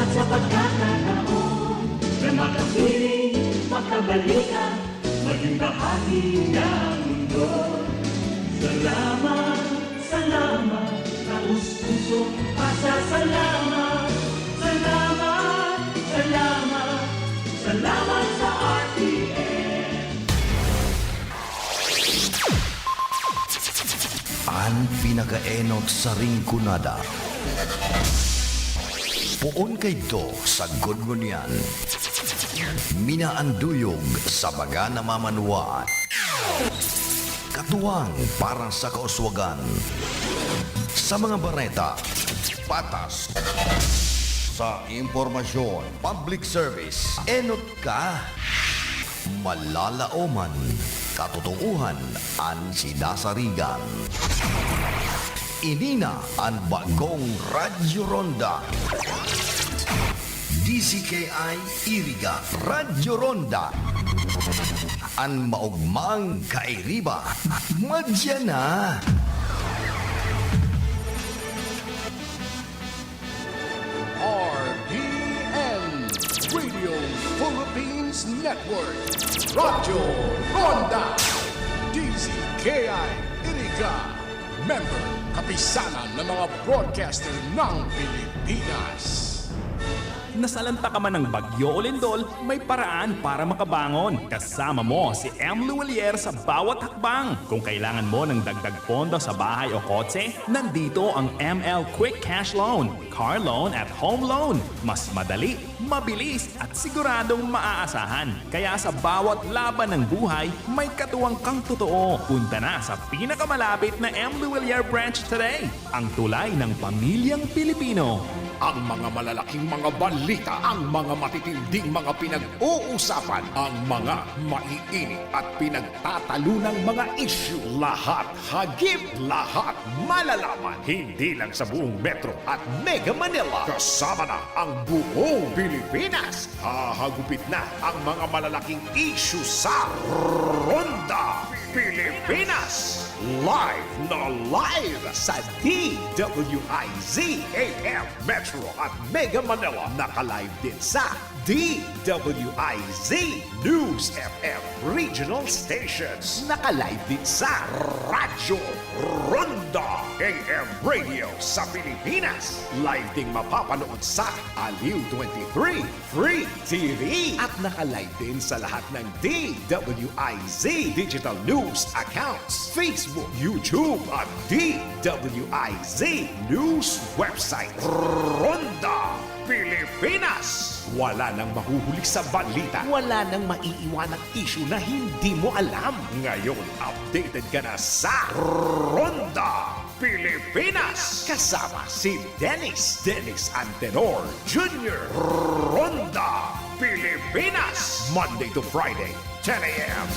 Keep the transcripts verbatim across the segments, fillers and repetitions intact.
Sa pagkakataon na makasiring, makabalikan, maging bahagi ng mundo. Salamat, salamat, taos pusong pasasalamat. Salamat, salamat, salamat sa R T N. An pinakaenot sa Rinconada. Poon kaidto sagkod ngunyan. Minaanduyog sa baga na mamanwaan. Katuwang para sa kauswagan. Sa mga bareta, patas. Sa impormasyon, public service, enot ka. Malalaoman, katotoohan an sinasarigan. Ini na an bagong Radyo Ronda. D Z K I Iriga Radyo Ronda. An maogmang kairiba, madya na. R P N, Radio Philippines Network, Radyo Ronda, D Z K I Iriga, member, kapisanan ng mga broadcaster ng Pilipinas. Nasalanta ka man ng Bagyo o Lindol, may paraan para makabangon. Kasama mo si M. Luwilier sa bawat hakbang. Kung kailangan mo ng dagdag pondo sa bahay o kotse, nandito ang M L Quick Cash Loan, Car Loan at Home Loan. Mas madali, mabilis at siguradong maaasahan. Kaya sa bawat laban ng buhay, may katuwang kang totoo. Punta na sa pinakamalapit na M. Luwilier branch today. Ang tulay ng pamilyang Pilipino. Ang mga malalaking mga balita, ang mga matitinding mga pinag-uusapan, ang mga maiinit at pinagtatalunang mga isyu. Lahat hagip, lahat malalaman. Hindi lang sa buong Metro at Mega Manila. Kasama na ang buong Pilipinas. Hahagupit na ang mga malalaking isyu sa Ronda Pilipinas. Live na live sa D W I Z A M Metro at Mega Manila. Naka-live din sa D W I Z News F M Regional Stations. Naka-live din sa Radyo Ronda A M Radio sa Pilipinas. Live ding mapapanood sa Aliw twenty-three Free T V. At naka-live din sa lahat ng D W I Z Digital News accounts, Facebook, YouTube, at D W I Z News website. Ronda Pilipinas. Wala nang mahuhuli sa balita. Wala nang maiiwanang isyu na hindi mo alam. Ngayon, updated ka na sa Ronda Pilipinas. Kasama si Dennis, Dennis Antenor Junior. Ronda Pilipinas. Monday to Friday, ten a.m.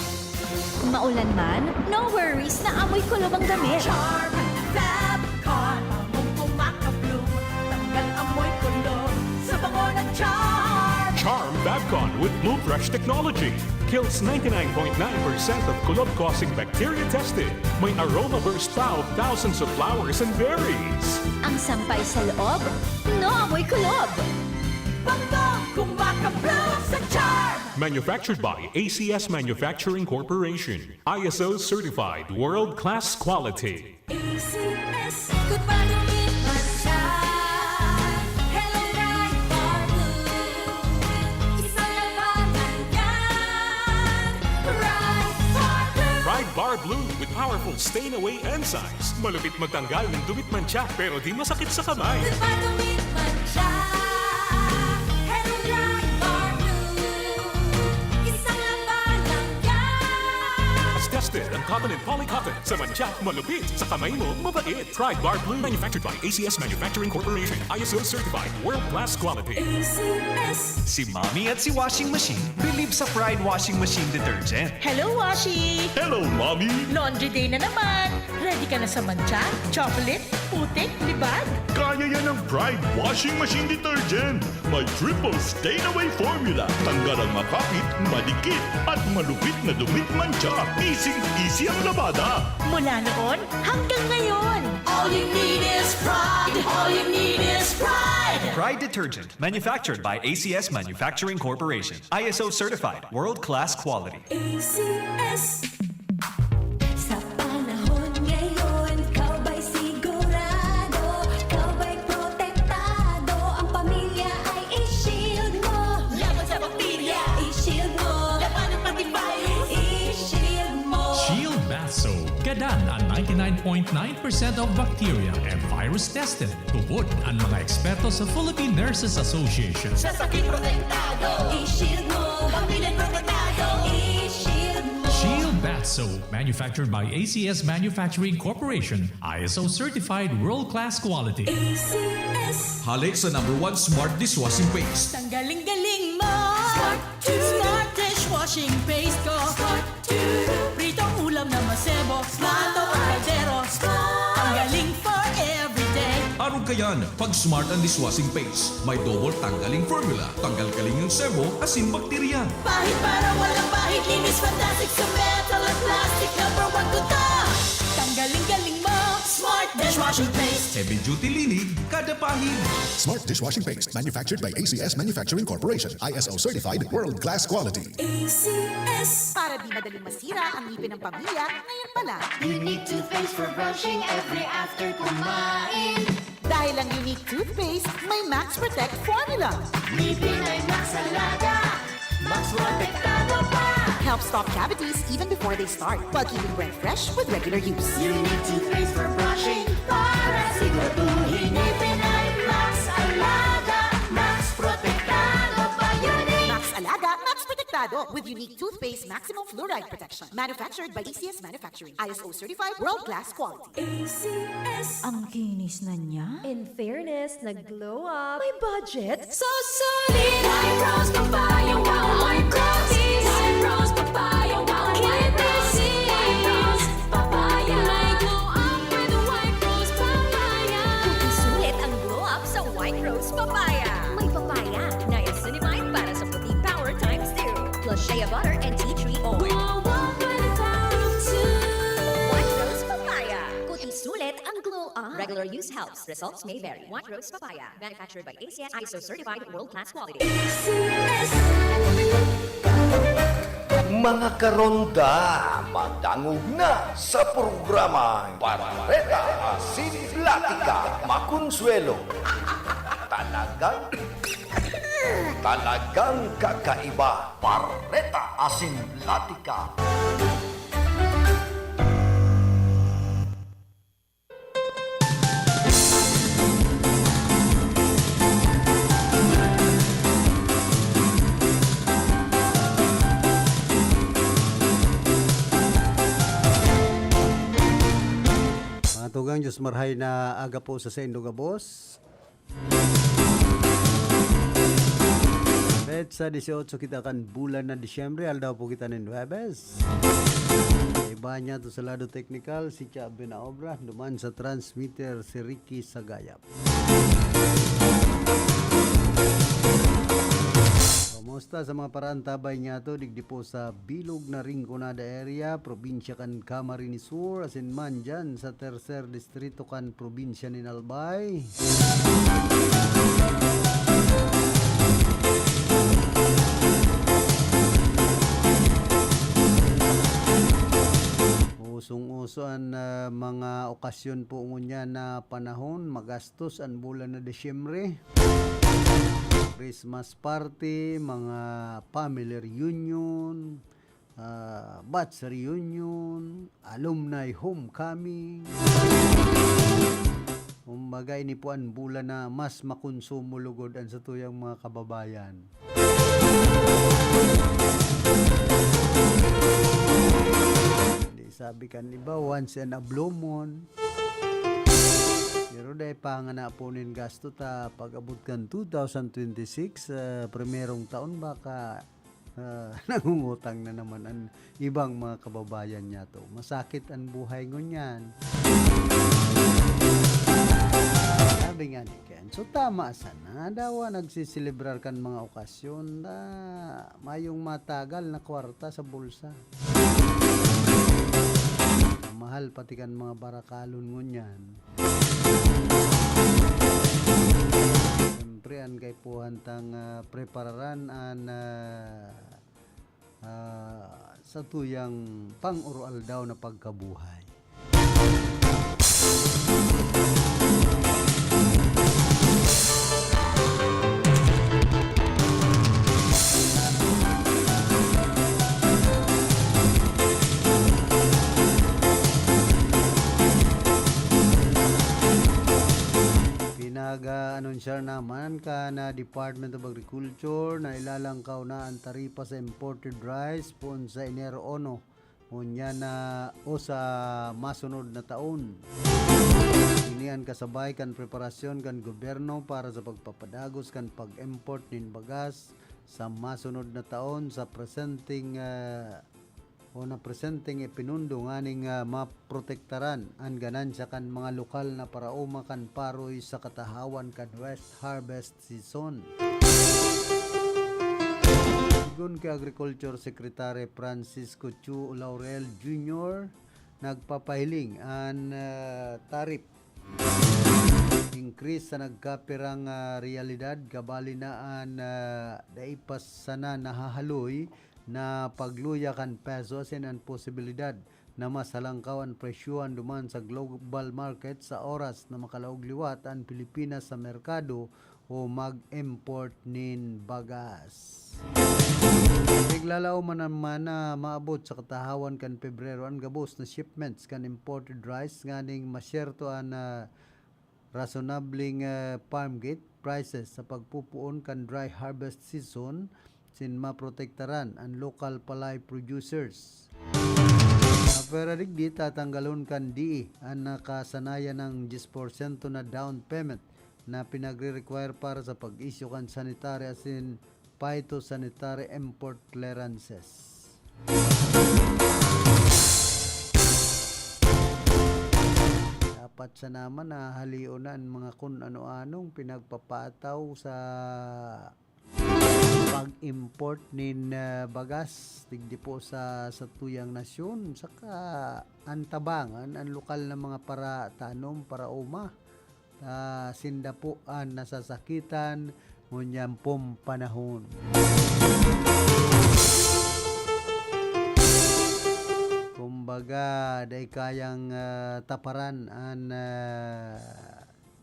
Maulan man, no worries na amoy kulob ang damit. Charm Fab Con, bangong kumaka-blue, tanggal amoy kulob sa bango ng Charm. Charm Fab Con with Blue Fresh technology kills ninety-nine point nine percent of kulob-causing bacteria tested. May aroma burst pa of thousands of flowers and berries. Ang sampay sa loob, no amoy kulob. Bangong kumaka-blue sa Charm. Manufactured by A C S Manufacturing Corporation. I S O certified world-class quality. A C S. Goodbye to me, Mansai. Hello, Pride Bar Blue. Isang labanan yan. Pride Bar Blue. Pride Bar Blue with powerful stain away enzymes. Malupit magtanggal ng dumi at mantsa, pero di masakit sa kamay. Goodbye to me, Mansai. Hello, Pride Bar Blue. Isang labanan yan. Tested ang cotton and poly cotton. Sa mantsa, malupit. Sa kamay mo, mabait. Pride Bar Blue. Manufactured by A C S Manufacturing Corporation. I S O certified. World class quality. A C S. Si Mommy at si Washing Machine believe sa Pride Washing Machine Detergent. Hello, Washi! Hello, Mommy! Laundry day na naman! Ready ka na sa mantsa, chocolate, putik, libag? Kaya yan ng Pride Washing Machine Detergent! May triple stain away formula. Tanggal ang makapit, madikit, at malupit na dumi at mantsa. Easy Easy ang labada. Mula noon hanggang ngayon. All you need is pride. All you need is pride. Pride detergent, manufactured by A C S Manufacturing Corporation. I S O certified, world-class quality. A C S. Sa panahon ngayon, ikaw ba'y sigurado? Ikaw ba'y protektado? Ang pamilya ay i-shield mo. Laban sa bakterya, i-shield mo. Labanan pati virus, i-shield mo. Shield Bath Soap. Gadan an ninety-nine point nine percent of bacteria and virus tested. Tubod an mga eksperto sa Philippine Nurses Association. Sa sakit protektado, i-shield mo. Pamilya protektado, i-shield mo. Shield Bath Soap, manufactured by A C S Manufacturing Corporation, I S O certified world-class quality. A C S. Hale sa number one smart dishwashing paste. Tanggaling-galing mo. Smart to. Smart dishwashing paste ko. Smart to. Pritong ulam na masebo. Plato o kaldero. Smart. Tanggaling for everyday. Arog kayan, pag smart ang dishwashing paste, may double tanggaling formula. Tanggal kaling ang sebo, asin bakterya. Pahid para walang bahid. Linis fantastic sa metal at plastic. Number one ko to. Tanggaling-galing mo. Smart dishwashing paste. Heavy duty linig, kada pahid. Smart dishwashing paste, manufactured by A C S Manufacturing Corporation, I S O certified, world class quality. A C S. Para di madaling masira ang ngipin ng pamilya, ngayon pa lang. Unique toothpaste for brushing every after kumain. Dahil ang Unique Toothpaste may Max Protect Formula. Ngipin ay Max Alaga. Max Protektado pa. Helps stop cavities even before they start, while keeping breath fresh with regular use. Unique toothpaste for brushing para siguraduhin ngipin ay Max Alaga. Max Protektado pa. Unique. Max Alaga, Max Protektado with Unique Toothpaste Maximum Fluoride Protection. Manufactured by A C S Manufacturing. I S O certified, world class quality. A C S. Ang kinis na niya. In fairness, nag-glow up. May budget? So solid! White Rose Papaya, wow! White Rose! White Rose Papaya, wow! White Rose! White Rose Papaya! May glow up with White Rose Papaya! Kung isulit ang glow up sa White Rose Papaya. May papaya, niacinamide para sa puti power times two. Plus shea butter and tea tree oil. Glow up with the power of two. White Rose Papaya. Kung isulit ang glow up. Regular use helps. Results may vary. White Rose Papaya. Manufactured by A C S, I S O certified, world class quality. Mga karonda, madangog na sa programang Bareta Asin Platika Makonsuelo. Talagang, talagang kakaiba, Bareta Asin Platika. Mga tugang, Diyos marhay na aga po sa saindo gabos. Petsa dieciocho kita kan bulan na Disyembre, aldaw po kita nin Huwebes. Iba niya to sa lado teknikal, si Cha Benaobra, duman sa transmitter, si Ricky Sagayap. Kumusta sa mga paraantabay niya to, digdi po sa Bilog na Rinconada area, probinsya kan Camarines Sur, asin man dyan sa tercer distrito kan probinsya nin Albay. Usong-uso an, ah, mga okasyon po ngunyan na panahon, magastos an bulan na Disyembre. Christmas party, mga family reunion, ah, batch reunion, alumni homecoming. Kumbaga, ini po an bulan na mas makonsumo lugod an satuyang mga kababayan. Di sabi kan iba, once in a blue moon. Pero dai pa ngana po nin gasto ta pag-abot kan two thousand twenty-six, ah, primerong taon, baka, ah, nangungutang na naman an ibang mga kababayan niya to. Masakit an buhay ngunyan. Sabi nga ni Ken, so tama sana, dawa nagsiselebrar kan mga okasyon na mayong matagal na kwarta sa bulsa. Mahal pati kan mga barakalon ngunyan. Siyempre, an kaipuhan tang, ah, prepararan an, ah, ah, satuyang pang-oroaldaw na pagkabuhay. Pinag-aanunsyar naman kan, ah, Department of Agriculture na ilalangkaw na an taripa sa imported rice poon sa Enero uno, ngunyan na o sa masunod na taon. Ini an kasabay kan preparasyon kan gobyerno para sa pagpapadagos kan pag-import nin bagas sa masunod na taon sa presenteng, ah, o na presenteng ipinundo nganing, ah, maprotektaran an ganansya kan mga lokal na paraoma kan paroy sa katahawan kan West Harvest Season. Sigon ki Agriculture Secretary Francisco Chu Laurel Junior, nagpapahiling an, ah, tariff increase sa nagkapirang, ah, realidad, kabali na an, ah, dai pa sana nahahaloy na pagluya kan peso asin an posibilidad na mas halangkaw an presyohan duman sa global market sa oras na makalaog liwat an Pilipinas sa merkado o mag-import nin bagas. Piglalaoman naman na maabot sa katahawan kan Pebrero an gabos na shipments kan imported rice nganing masyerto an, ah, rasonableng, ah, farm gate prices sa pagpupoon kan dry harvest season asin maprotektaran an lokal palay producers. Apwera digdi, tatanggalon kan D E an nakasanayan ng diyes porsyento na down payment na pinagre-require para sa pag-issue kan sanitary asin phytosanitary import clearances. Dapat sana man nahalion na an mga kun ano-anong pinagpapataw sa pag-import nin, ah, bagas digdi po sa satuyang nasyon, saka an tabangan an lokal na mga paratanom, paraoma. Ah, sinda po an nasasakitan ngunyan pong panahon. Kumbaga, dai kayang, ah, taparan an, ah,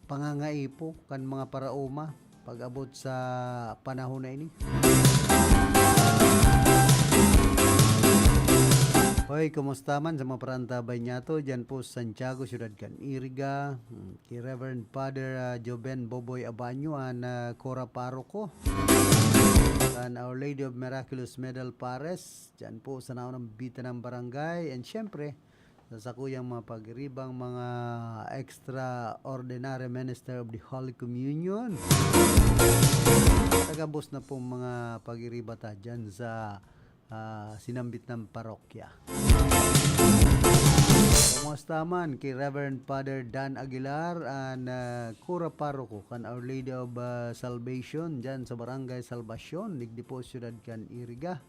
pangangaipo kan mga paraoma pag-abot sa panahon na ini. Hoy, kumusta man sa mga parantabay niyato diyan po sa Santiago, siyudad kan Iriga? Hmm, ki Reverend Father, ah, Joven Boboy Abanyo, an, ah, Cura Paroko kan Our Lady of Miraculous Medal Pares, diyan po sa naunang bitanang barangay. And siyempre, sa sakuyang mga pagiribang mga extraordinary minister of the Holy Communion. Tagabos na pong mga pagiriba ta dyan sa, ah, sinambit ng parokya. Kumusta man ki Reverend Father Dan Aguilar, an, ah, Cura Paroko kan Our Lady of, ah, Salvation dyan sa Barangay Salvacion, digdi po siyudad kan Iriga.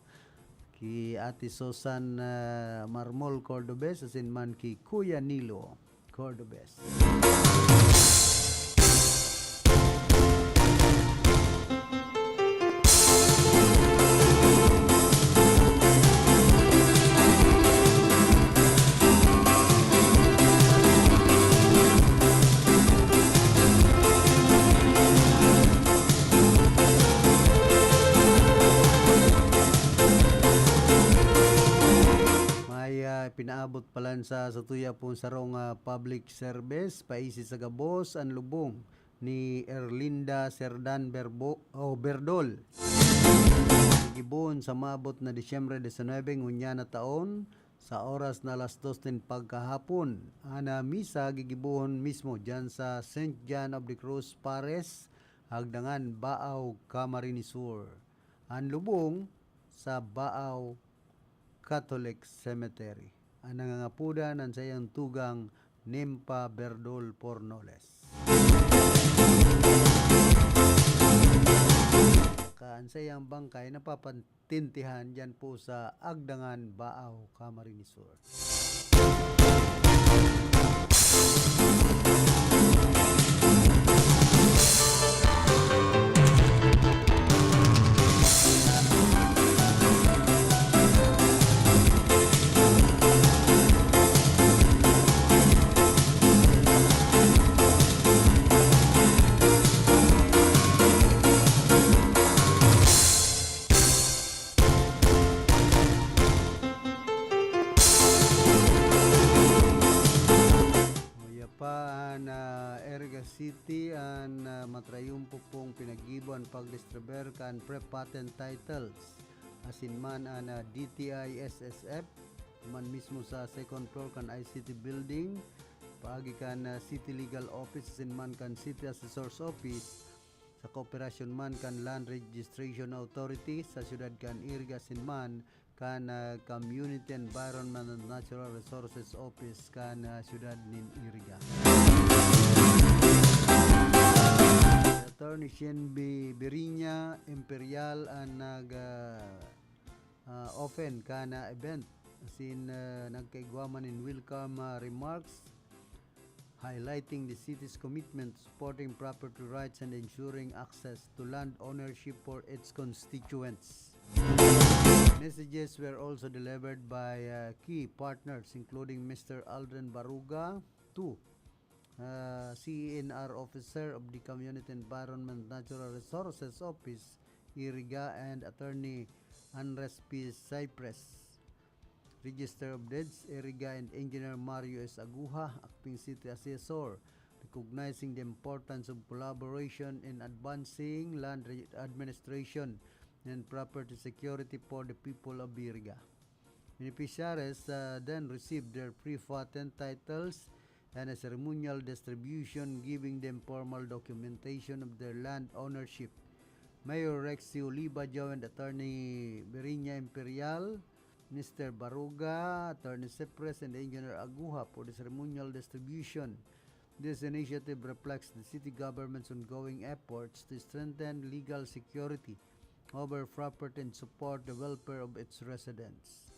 Ki Ate Susan, ah, Marmol Cordobes, asin man ki Kuya Nilo Cordobes. May, ah, pinaabot palan sa satuya pong sarong, ah, public service, paisi sa gabos, an lubong ni Erlinda Serdan Berbo-, o Berdol. Gigibohon sa maabot na Disyembre diecinuebe ngunyan na taon, sa oras na alas dos nin pagkahapon. An, ah, misa gigibohon mismo diyan sa Saint John of the Cross Pares, Agdangan, Baao, Camarines Sur. An lubong sa Baao Catholic Cemetery. An nangangapodan an saiyang tugang Nympha Berdol Pornoles. Ka an saiyang bangkay napapantintihan diyan po sa Agdangan, Baao, Camarines Sur. Uya pa an, ah, Iriga City an, ah, matrayumpo pong pinaggibo an pagdistribuer kan pre-patent titles asin man an, ah, D T I S S F, man mismo sa second floor kan I C T building, paagi kan, ah, City Legal Office asin man kan City Assessor's Office, sa kooperasyon man kan Land Registration Authority sa siyudad kan Iriga asin man kan, ah, Community Environment and Natural Resources Office kan, ah, siyudad nin Iriga. Attorney Shen B. Biriña Imperial an nag, ah, ah, open kan, ah, event asin, ah, nagkaigwa man nin welcome, ah, remarks highlighting the city's commitment to supporting property rights and ensuring access to land ownership for its constituents. Messages were also delivered by, uh, key partners, including Mister Aldrin Baruga, two, uh, C E N R officer of the Community Environment Natural Resources Office, Iriga, and Attorney Andres P. Cypress, Register of Deeds, Iriga, and Engineer Mario S. Aguja, Acting City Assessor, recognizing the importance of collaboration in advancing land re-, administration and property security for the people of Iriga. Beneficiaries, uh, then received their pre-patent titles and a ceremonial distribution, giving them formal documentation of their land ownership. Mayor Rexy Oliva joined Attorney Biriña Imperial, Mister Baruga, Attorney Cypress, and Engineer Aguja for the ceremonial distribution. This initiative reflects the city government's ongoing efforts to strengthen legal security over property and support the welfare of its residents.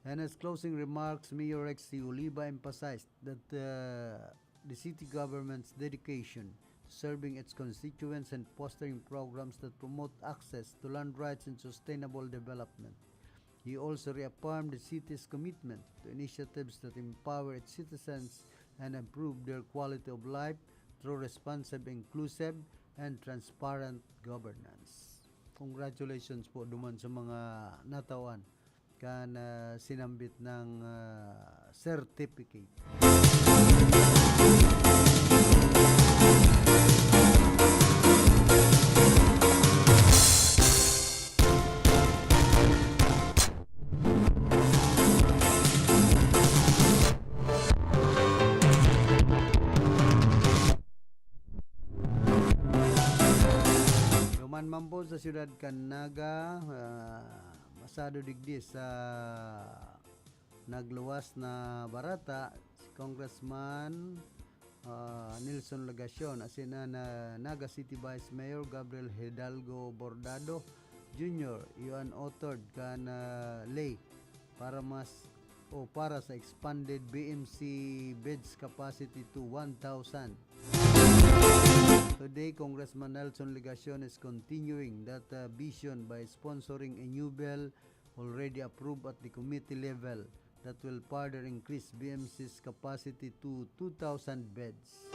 In his closing remarks, Mayor Rexy Oliva emphasized that, uh, the city government's dedication to serving its constituents and fostering programs that promote access to land rights and sustainable development. He also reaffirmed the city's commitment to initiatives that empower its citizens and improve their quality of life through responsive, inclusive, and transparent governance. Congratulations po duman sa mga natawan kan, ah, sinambit na, ah, certificate. Duman man po sa siyudad kan Naga, ah, pasado digdi sa nagluwas na barata, si Congressman, ah, Nelson Legacion, asin an, ah, Naga City Vice Mayor Gabriel Hidalgo Bordado Junior, iyo an authored kan, ah, ley para mas, o para sa expanded B M C beds capacity to one thousand. Today, Congressman Nelson Legacion is continuing that, uh, vision by sponsoring a new bill already approved at the committee level that will further increase B M C's capacity to two thousand beds.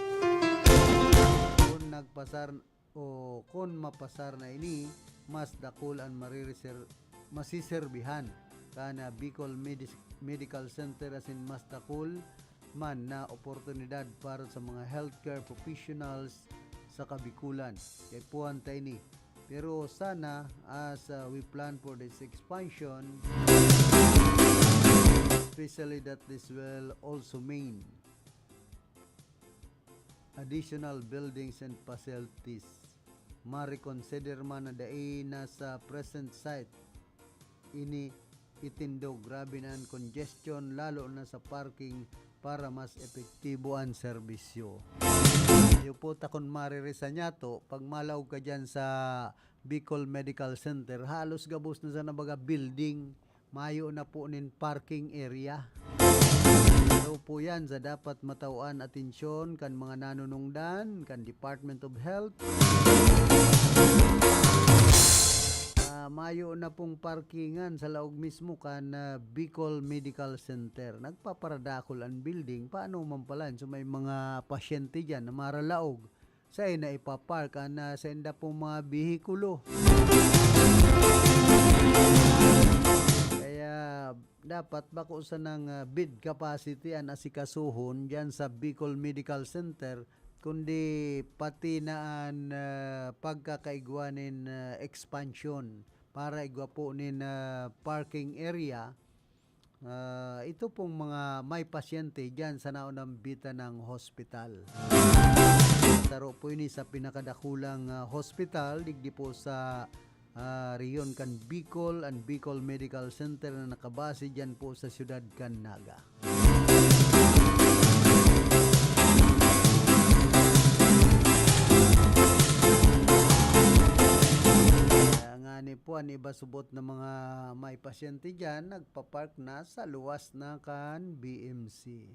Kung nagpasar o kun mapasar na ini, mas dakul an marireser-, masiserbihan kan, ah, Bicol Medis-, Medical Center asin mas dakul man na oportunidad para sa mga healthcare professionals sa Kabikulan. Kaipuhan ta ini. Pero sana, as, ah, we plan for this expansion, especially that this will also mean additional buildings and facilities. Ma-reconsider man na dai na sa present site ini itindog. Grabe na an congestion, lalo na sa parking, para mas epektibo an serbisyo. Iyo po ta kun maririsan niyato, pag malaog ka diyan sa Bicol Medical Center, halos gabos na sana baga building. Mayo na po nin parking area. So po yan sa dapat matawan atensyon kan mga nanunungdan, kan Department of Health. Ah, mayo na pong parkingan sa laog mismo kan, ah, Bicol Medical Center. Nagpaparadakol ang building. Paano man pala? So may mga pasyente dyan na maralaog. Sa na ipapark ang, ah, sainda pong mga behikulo. Kaya dapat bako sanang, ah, bed capacity an asikasuhon diyan sa Bicol Medical Center, kundi pati na an, ah, pagkakaigwa nin, ah, expansion para igwa po nin, ah, parking area. Ah, ito pong mga may pasyente diyan sa naunang bitanang hospital. Saro po ini sa pinakadakulang, ah, hospital digdi po sa, ah, rehiyon kan Bicol, an Bicol Medical Center na nakabase diyan po sa siyudad kan Naga. Kaya ngani po, an iba subot na mga may pasyente diyan, nagpa-park na sa luwas na kan B M C.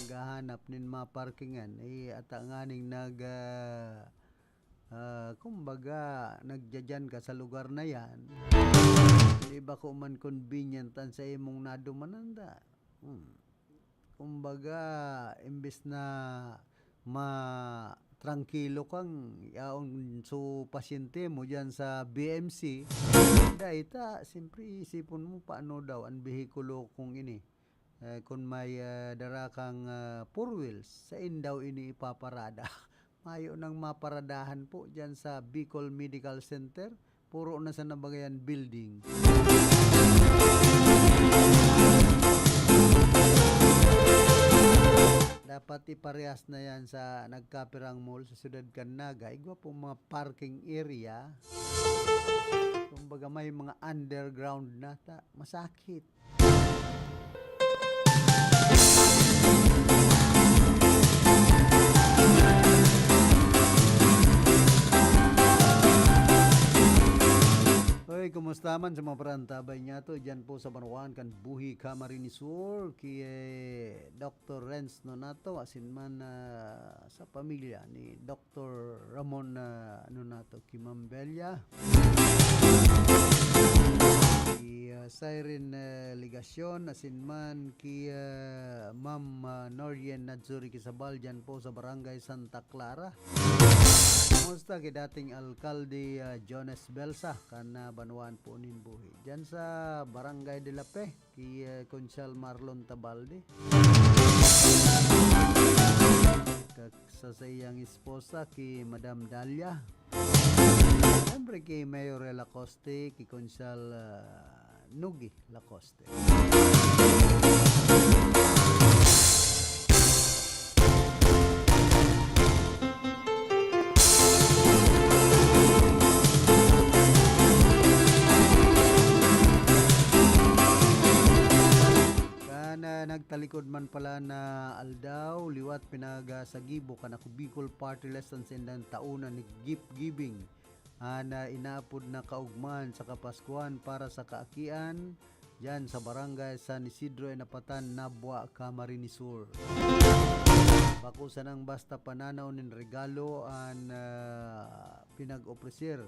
Naghahanap nin mga parkingan. Eh, ata nganing nag, ah, ah, kumbaga, nagdyan ka sa lugar na yan. Di ba ko man convenient an sa imong nadumanan da? Hmm. Kumbaga, imbes na ma-, trangkilo kang yaon so pasyente mo diyan sa B M C, dai ta, siyempre, isipon mo, paano daw an behikulo kong ini? Eh, kun may, ah, dara kang, ah, four wheels, sain daw ini ipaparada? Mayo nang maparadahan po diyan sa Bicol Medical Center. Puro na sa nabagayan building. Dapat iparehas na yan sa nagkapirang mall sa siyudad kan Naga. Igwa pong mga parking area. Kumbaga may mga underground na. Ta-, masakit. Oy, kumusta man sa mga parantabay niyato diyan po sa banwaan kan Buhi, Camarines Sur, ki, eh, Doktor Renz Nonato, asin man, ah, sa pamilya ni Doktor Ramon, ah, Nonato, ki Ma'am Belia, ki, ah, Siren, eh, Legacion, asin man ki, ah, Ma'am, ah, Norien Nadsuri Quizabal diyan po sa Barangay Santa Clara. Kumusta ki dating Alkalde, ah, Jones Belsa, kan, ah, banwaan po nin Buhi? Diyan sa Barangay de la Fe, ki, ah, Konsehal Marlon Tabalde. Kag sa saiyang esposa, ki Madam Dalia. Siyempre, ki Mayor Lacoste, ki Konsehal, ah, Nugi Lacoste. Kan, ah, nagtalikod man pala na aldaw, liwat pinagasagibo kan Ako Bicol Party List an saindang taon na gift giving. An, ah, inaapod na kaugmahan sa Kapaskuhan para sa kaakian, diyan sa Barangay San Isidro Enapatan, Nabua, Camarines Sur. Bako sanang basta pananaw nin regalo an, ah, pinag-opresir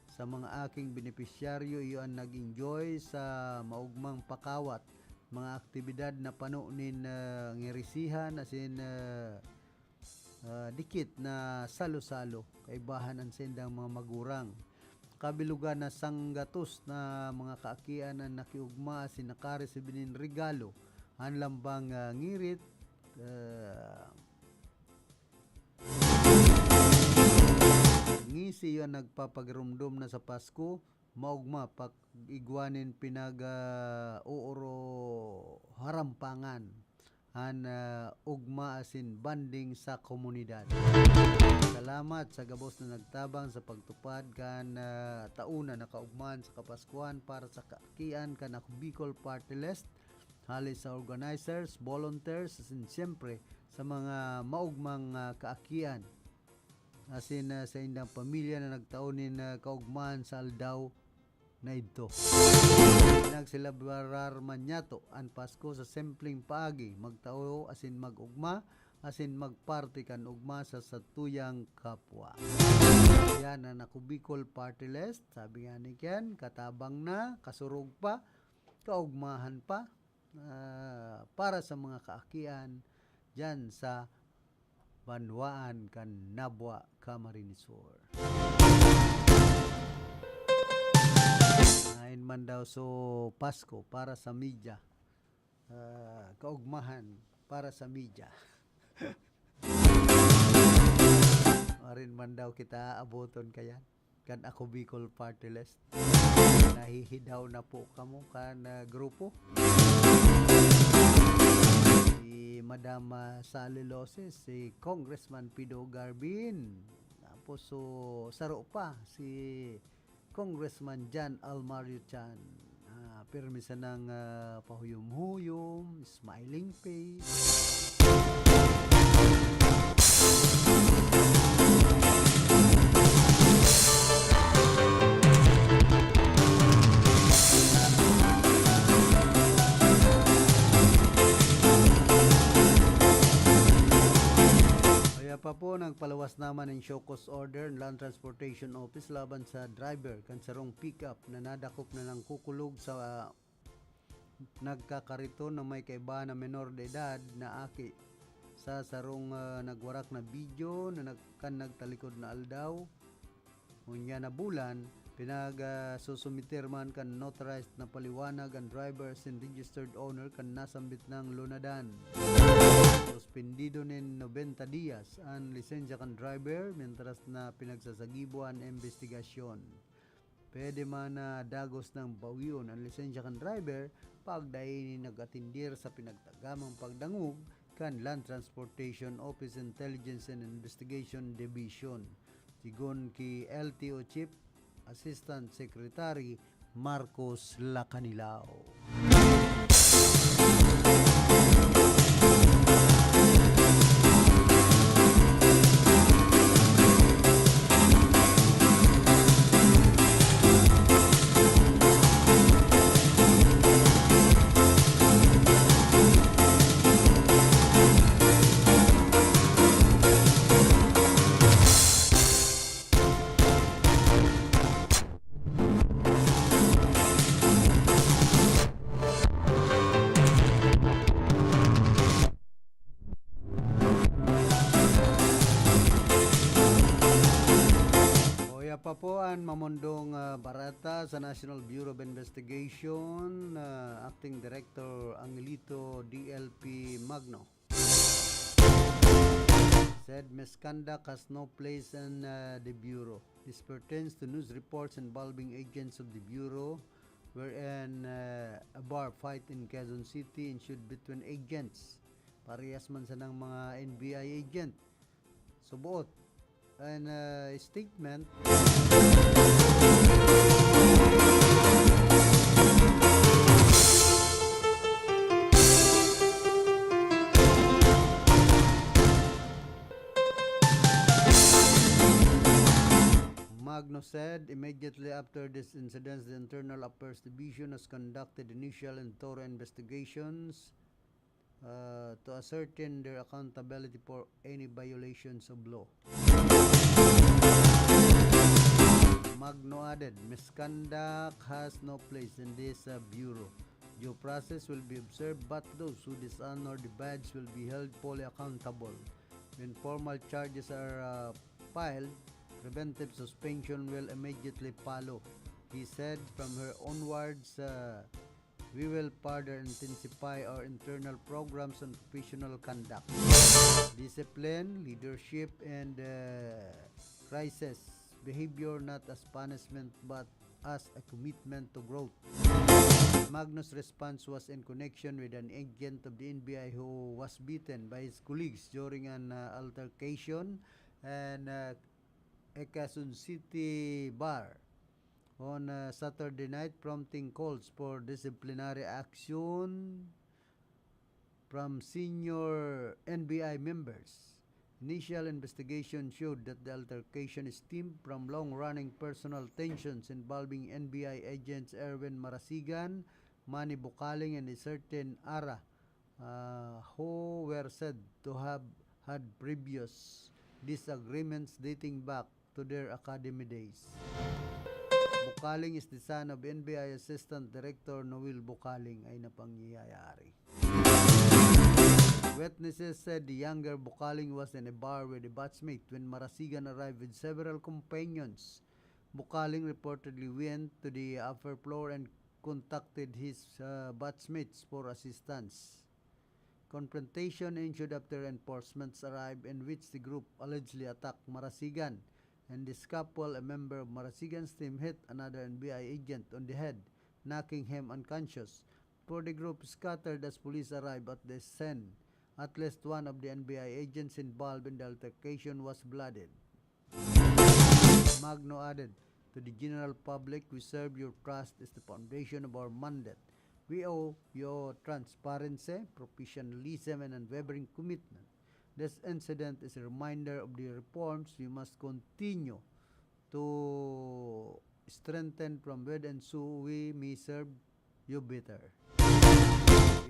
sa mga aking benepisyaryo, iyo an nag-enjoy sa maugmang pakawat, mga aktibidad na pano nin, ah, ngirisihan asin, ah, ah, dikit na salo-salo, kaibahan an saindang mga magurang. Kabilugan na sanggatos na mga kaakian an nakiugma asin nakaresibi nin regalo. An lambang, ah, ngirit, ah, ngisi iyo an nagpapagiromdom na sa Pasko, maugma pag-igwa nin pinag, ah, uuro harampangan an, ah, ugma asin bonding sa komunidad. Salamat sa gabos na nagtabang sa pagtupad kan, ah, taon na nakaugmahan sa Kapaskuhan para sa kaakian kan Ako Bicol Party List, hali sa organizers, volunteers, asin siyempre sa mga maugmang, ah, kaakian. Asin, ah, sa indang pamilya na nagtao nin, ah, kaugmahan sa aldaw na idto. Pinagselebrar man niyato an Pasko sa simpleng paagi, magtao asin mag-ugma, asin magparte kan ugma sa satuyang kapwa. Yan an Ako Bicol Party List. Sabi nga ni Ken, katabang na, kasurog pa, kaugmahan pa, ah, para sa mga kaakian diyan sa banwaan kan Nabua, Camarines Sur. Ain man daw so Pasko para sa media. Ah, kaugmahan para sa media. Marin man daw kita aboton kayan. Kan Ako Bicol Party List. Nahihidaw na po kamo kan, ah, grupo. Si Madam, ah, Sally Loses, si Congressman Pido Garbin. Tapos, so, saro pa, si Congressman Jan Almario Chan. Ah, pirmi sanang, ah, pahuyom-huyom, smiling face. Kaya pa po, nagpaluwas naman ng show cause order ang Land Transportation Office laban sa driver kan sarong pickup na nadakop na nangkukulog sa nagkakariton na may kaiba na menor de edad na aki. Sa sarong, ah, nagwarak na video na nag-, kan nagtalikod na aldaw, unya na bulan, pinag, ah, susumiter man kan notarized na paliwanag ang driver asin registered owner kan nasambit nang lunadan. Suspendido nin nobenta dias an lisensya kan driver, mientras na pinagsasagibo an imbestigasyon. Pwede man na dagos nang bawion an lisensya kan driver pag dai ini nag-atendir sa pinagtagamang pagdangog kan Land Transportation Office Intelligence and Investigation Division, sigon ki L T O Chief Assistant Secretary Marcos Lacanilao. Oya pa po an mamundong, ah, bareta sa National Bureau of Investigation, ah, Acting Director Angelito D L P Magno said misconduct has no place in, uh, the Bureau. This pertains to news reports involving agents of the Bureau wherein, uh, a bar fight in Quezon City ensued between agents. Parehas man sanang mga N B I agent. Suboot. And, uh, statement. Magno said, immediately after this incident, the Internal Affairs Division has conducted initial and thorough investigations, uh, to ascertain their accountability for any violations of law. Magno added, misconduct has no place in this, uh, bureau. Due process will be observed, but those who dishonor the badge will be held fully accountable. When formal charges are, uh, filed, preventive suspension will immediately follow, he said. From here onwards, uh, we will further intensify our internal programs on professional conduct, discipline, leadership, and, uh, crisis behavior, not as punishment, but as a commitment to growth. Magno's response was in connection with an agent of the N B I who was beaten by his colleagues during an, uh, altercation and, uh, a Quezon City bar on, uh, Saturday night, prompting calls for disciplinary action from senior N B I members. Initial investigation showed that the altercation stemmed from long-running personal tensions involving N B I agents Erwin Marasigan, Manny Bukaling, and a certain Ara, uh, who were said to have had previous disagreements dating back to their academy days. Bukaling is the son of N B I Assistant Director Noel Bukaling ay napangyayari. Witnesses said the younger Bukaling was in a bar with a batchmate when Marasigan arrived with several companions. Bukaling reportedly went to the upper floor and contacted his uh, batchmates for assistance. Confrontation ensued after reinforcements arrived, in which the group allegedly attacked Marasigan, and the scuffle, a member of Marasigan's team hit another N B I agent on the head, knocking him unconscious. For the group scattered as police arrived at the scene. At least one of the N B I agents involved in the altercation was blooded. Magno added, "To the general public, we serve your trust is the foundation of our mandate. We owe you transparency, professionalism, and unwavering commitment. This incident is a reminder of the reforms we must continue to strengthen from within so we may serve you better."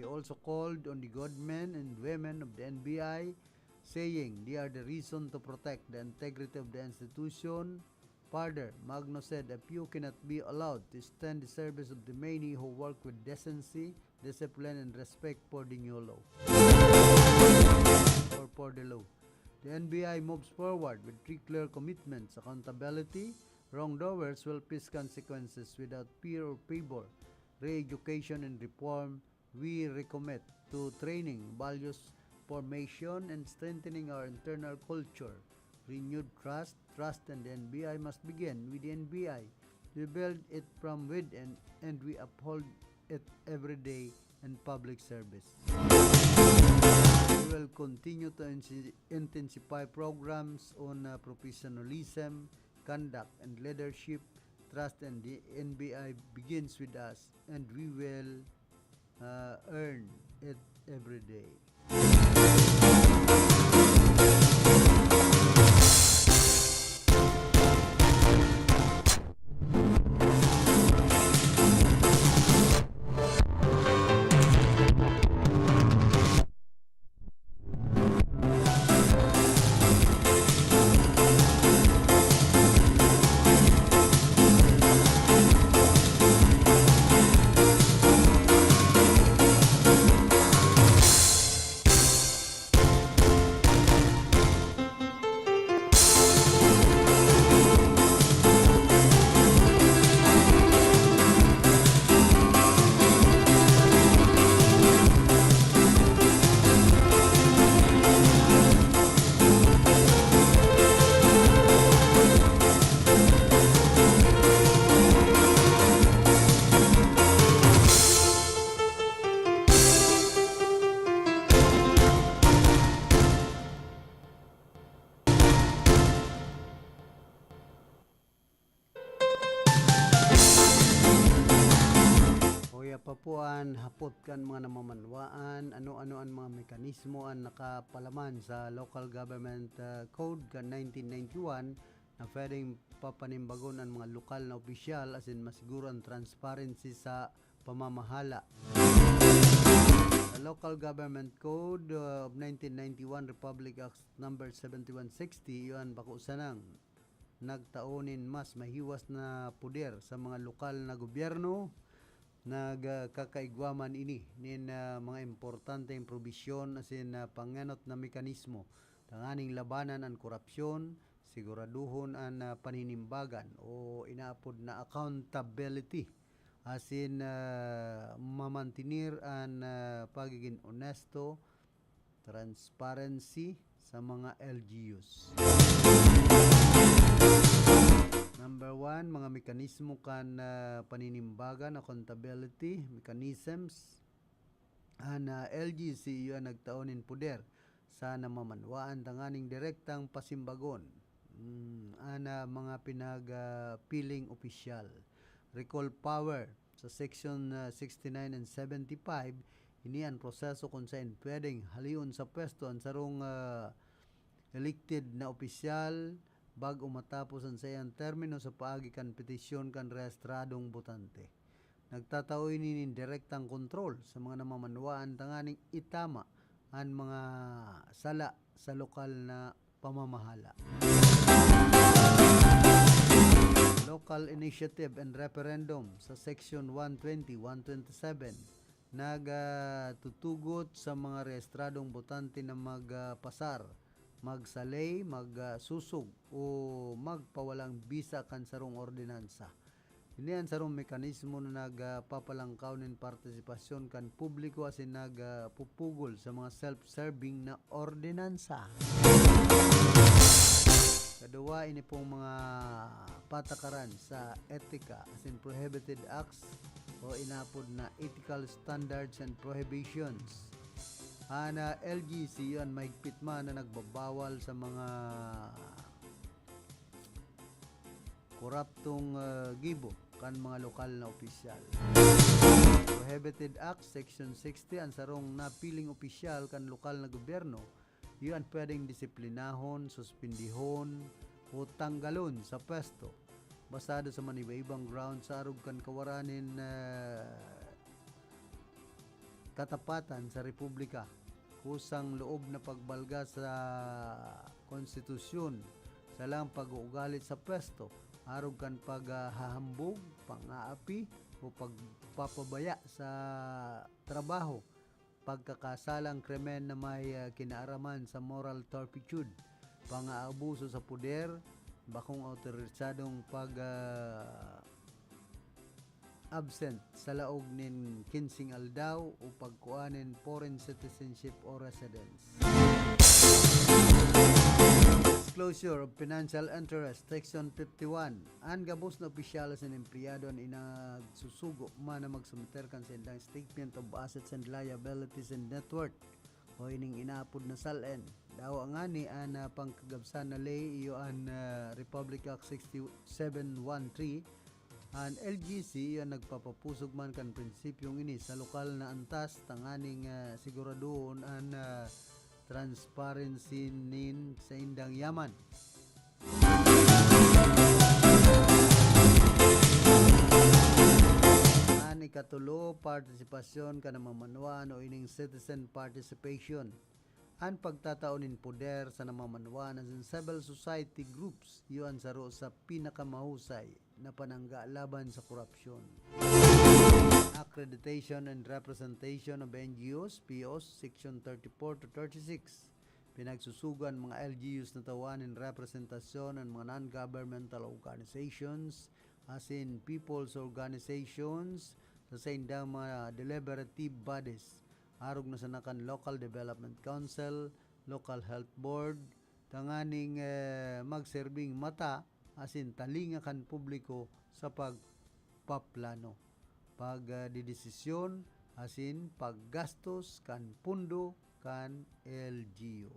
He also called on the good men and women of the N B I, saying they are the reason to protect the integrity of the institution. Further, Magno said a few cannot be allowed to stand the service of the many who work with decency, discipline, and respect for the new law. Or for the law. The N B I moves forward with three clear commitments: accountability, wrongdoers will face consequences without fear or favor, re-education and reform. We recommit to training, values formation, and strengthening our internal culture. Renewed trust, trust in the N B I must begin with the N B I. We build it from within and we uphold it every day in public service. We will continue to insi- intensify programs on uh, professionalism, conduct, and leadership. Trust in the N B I begins with us, and we will uh, earn it every day. Uya pa po an hapot kan mga namamanwaan, ano-ano an mga mekanismo an nakapalaman sa Local Government, ah, Code kan nineteen ninety-one na pwedeng papanimbagon an mga lokal na opisyal asin masiguro an transparency sa pamamahala. Sa Local Government Code, uh, of nineteen ninety-one, Republic Act Number seventy-one sixty, iyo an bako sanang nagtao nin mas mahiwas na poder sa mga lokal na gobyerno. Nagkakaigwa man ini nin, ah, mga importanteng probisyon asin, ah, pangenot na mekanismo tanganing labanan an korapsyon, siguraduhon an, ah, paninimbagan o inaapod na accountability, asin, ah, mamantener an, ah, pagigin onesto, transparency sa mga L G Us. Number one, mga mekanismo kan, ah, paninimbagan, accountability mechanisms. An, ah, L G C iyo an nagtao nin poder sa namamanwaan tanganing direktang pasimbagon, mm, an, ah, mga pinag, ah, piling opisyal. Recall power sa Section, ah, sixty-nine and seventy-five, ini an proseso kun saen pwedeng halion sa pwesto an sarong, ah, elected na opisyal bago matapos an saiyang termino sa paagi kan petisyon kan rehistradong botante. Nagtatao ini nin direktang kontrol sa mga namamanwaan tanganing itama an mga sala sa lokal na pamamahala. Local Initiative and Referendum sa Section one twenty, one twenty-seven, nagtutugot sa mga rehistradong botante na magpasar, magsalay, magsusog o magpawalang bisa kan sarong ordinansa. Ini an sarong mekanismo na nagpapalangkaw nin partisipasyon kan publiko asin nagpupugol sa mga self-serving na ordinansa. Kaduwa, ini pong mga patakaran sa etika asin prohibited acts o inapod na ethical standards and prohibitions. An, ah, L G C an mahigpit man na nagbabawal sa mga koraptong, ah, gibo kan mga lokal na opisyal. Prohibited Act, Section sixty, an sarong napiling opisyal kan lokal na gobyerno, iyo an pwedeng disiplinahon, suspendihon, o tanggalon sa pwesto, basado sa maniba-ibang grounds sa arog kan kawaran nin, ah, katapatan sa republika, kusang loob na pagbalga sa konstitusyon, salang pag-uugali sa pwesto, arog kan paghahambog, pang-aapi, o pagpapabaya sa trabaho, pagkakasalang krimen na may, ah, kinaaraman sa moral turpitude, pang-aabuso sa poder, bakong awtorisadong pag, ah, absent sa laog nin kinseng aldaw o pagkua nin foreign citizenship o residence. Disclosure of financial interest, Section fifty-one. An gabos na opisyal asin empleyado an inagsusugo man na magsumiter kan saindang statement of assets and liabilities and net worth o ining inaapod na SALN. Dawa ngani an, ah, pangkagabsan na ley iyo an, ah, Republic Act sixty-seven one three. An L G C iyo an nagpapapusog man kan prinsipyong ini sa lokal na antas tanganing, ah, siguradohon an, ah, transparency nin saindang yaman. An ikatulo, partisipasyon kan namamanwaan o ining citizen participation. An pagtatao nin poder sa namamanwaan asin civil society groups, iyo an saro sa pinakamahusay na panangga laban sa korupsyon. Accreditation and Representation of N G Os, P Os, Section thirty-four to thirty-six. Pinagsusugo an mga L G Us na tawan nin representasyon an mga non-governmental organizations asin people's organizations sa saindang mga deliberative bodies, arog na sana kan Local Development Council, Local Health Board, tanganing, eh, magserbing mata asin talinga kan publiko sa pagpaplano, pagdedesisyon asin paggastos kan pondo kan L G U.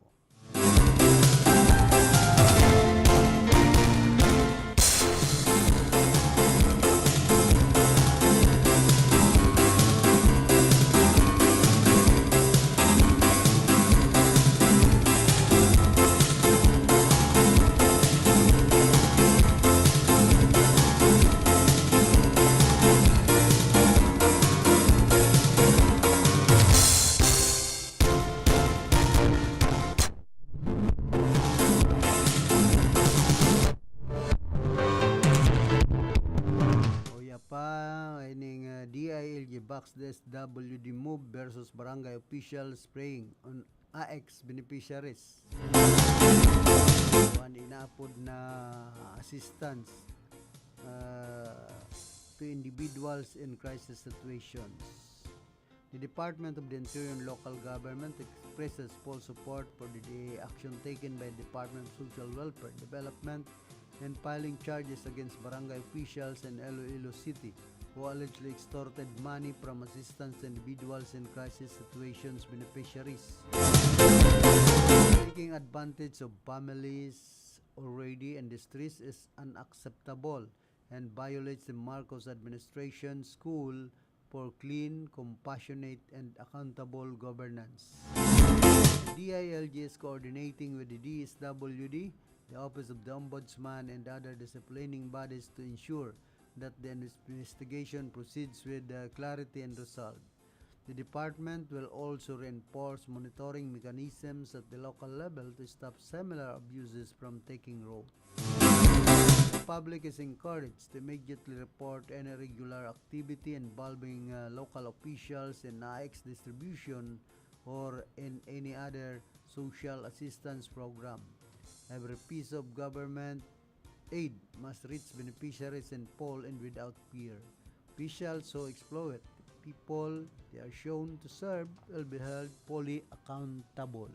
Uya pa, ining, ah, D I L G Box Desk W D Move versus Barangay Official spraying on A X beneficiaries. An inaapod na assistance, ah, to individuals in crisis situations. The Department of the Interior and Local Government expresses full support for the D A action taken by the Department of Social Welfare Development in filing charges against barangay officials in Iloilo City who allegedly extorted money from assistance to individuals in crisis situations beneficiaries. Taking advantage of families already in distress is unacceptable and violates the Marcos administration's call for clean, compassionate, and accountable governance. D I L G is coordinating with the D S W D, the Office of the Ombudsman, and other disciplining bodies to ensure that the investigation proceeds with uh, clarity and result. The department will also reinforce monitoring mechanisms at the local level to stop similar abuses from taking root. The public is encouraged to immediately report any irregular activity involving uh, local officials in A I X distribution or in any other social assistance program. Every piece of government aid must reach beneficiaries in full and without fear. Officials who exploit people they are shown to serve will be held fully accountable.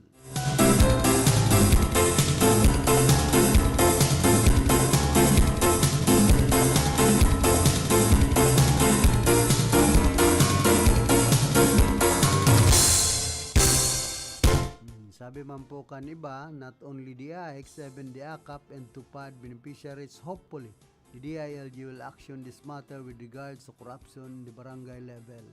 Hmm, sabi man po kan iba, not only the A I X, even the AKAP and TUPAD beneficiaries, hopefully, the D I L G will action this matter with regards to corruption in the barangay level.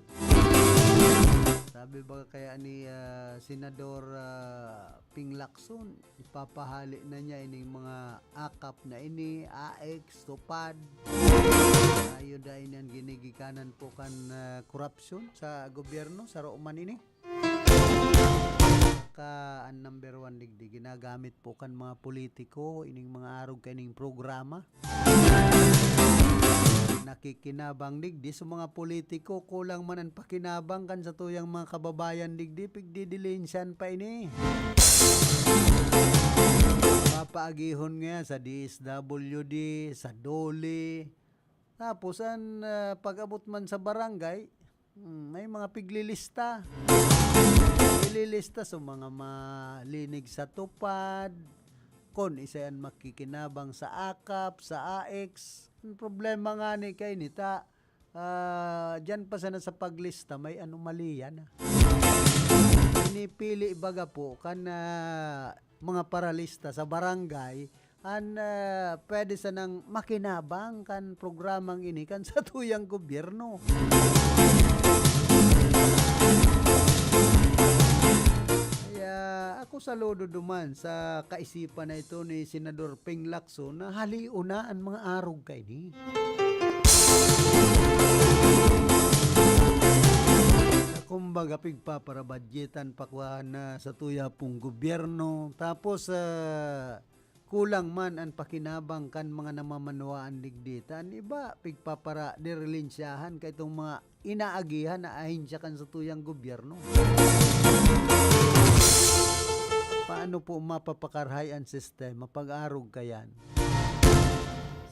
Sabi ba kaya ni ah, Senador ah, Ping Lacson, ipapahali na niya ining mga AKAP na ini, A I X, TUPAD. Ayo dai niyan ginigikanan po kan ah, korupsyon sa gobyerno, sa Roman ini. Ka ang number one digdi, ginagamit po kan mga politiko, ining mga arog kaining programa. Nakikinabang digdi sa mga politiko, kulang man ang pakinabang kan satuyang mga kababayan digdi, pigdidilinsyan pa ini. Papaagihon nga sa D S W D, sa DOLE. Tapos, an ah, pag-abot man sa barangay, hmm, may mga piglilista. Ililista sa mga malinig sa TUPAD, kun isa yan makikinabang sa AKAP, sa A I X. Ang problema nga ni kay nita, ah, diyan pa sana sa paglista, may anomalya na. Pinipili baga po kan ah, mga paralista sa barangay an ah, pwede sanang makinabang kan programang ini kan satuyang gobyerno. Kaya ako saludo duman sa kaisipan na ito ni Senador Ping Lacson na halion na an mga arog kaini. Kumbaga, pigpaparabadyetan pa kuan na sa tuya pong gobyerno. Tapos, ah, kulang man an pakinabang kan mga namamanwaan digdi. Ta an iba, pigpapara-, dirilinsyahan ka itong mga inaagihan na ahensya kan satuyang gobyerno. Paano po mapapakarhay an sistema pag arog kayan?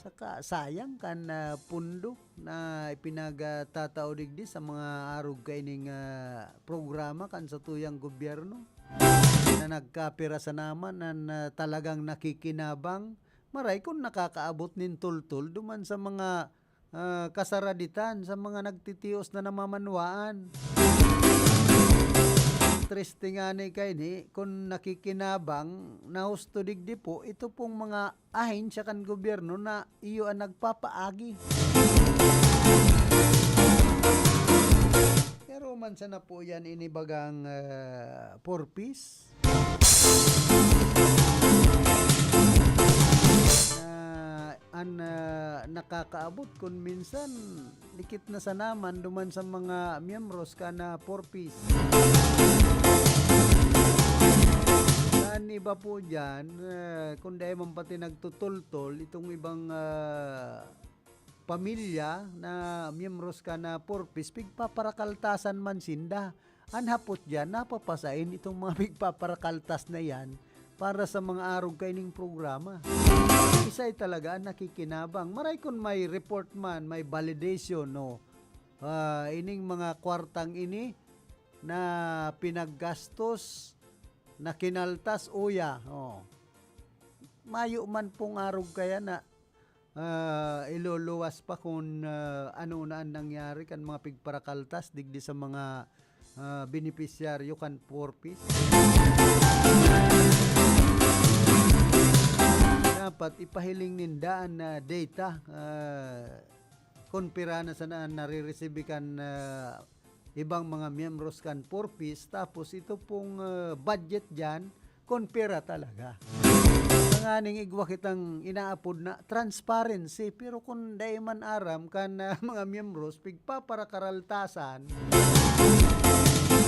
Saka sayang kan ah, pundo na ipinagatataw digdi sa mga arog kaining ah, programa kan satuyang gobyerno na nagkapira sa naman na, na talagang nakikinabang. Maray kun nakakaabot nin tultol duman sa mga ah, kasaraditan sa mga nagtitios na namamanwaan. Triste nga ni kaini kun nakikinabang na husto digdi po ito pong mga ahensya kan gobyerno na iyo ang nagpapaagi. Pero man sana po yan inibagang ah, purpose. Na an ah, nakakaabot kun minsan likit na sa naman duman sa mga miyembros ka na four Ps. Sa iba po dyan, ah, kung dahil man pati nagtutultol, itong ibang ah, pamilya na miyembros ka na four Ps, pigpaparakaltasan man sinda. An hapot diyan, napapasain itong mga pigpaparakaltas na yan para sa mga arog kaining programa. Isay talaga an nakikinabang. Maray kun may report man, may validation, no? Ah, ining mga kwartang ini na pinaggastos, na kinaltas, uya, oh. Mayo man pong arog kaya na ah, iluluwas pa kun ah, ano na an nangyari kan mga pigparakaltas digdi sa mga ah, benepisyaryo kan four Ps. Dapat ipahiling ninda an ah, data ah, kun pira na sana an nariresibi kan ah, ibang mga miyembros kan Four Ps, tapos ito pong, ah, budget diyan, kun pera talaga. Tanganing igwa kitang inaapod na transparency, pero kun dai man aram kan, ah, mga miyembros, pigpaparakaraltasan,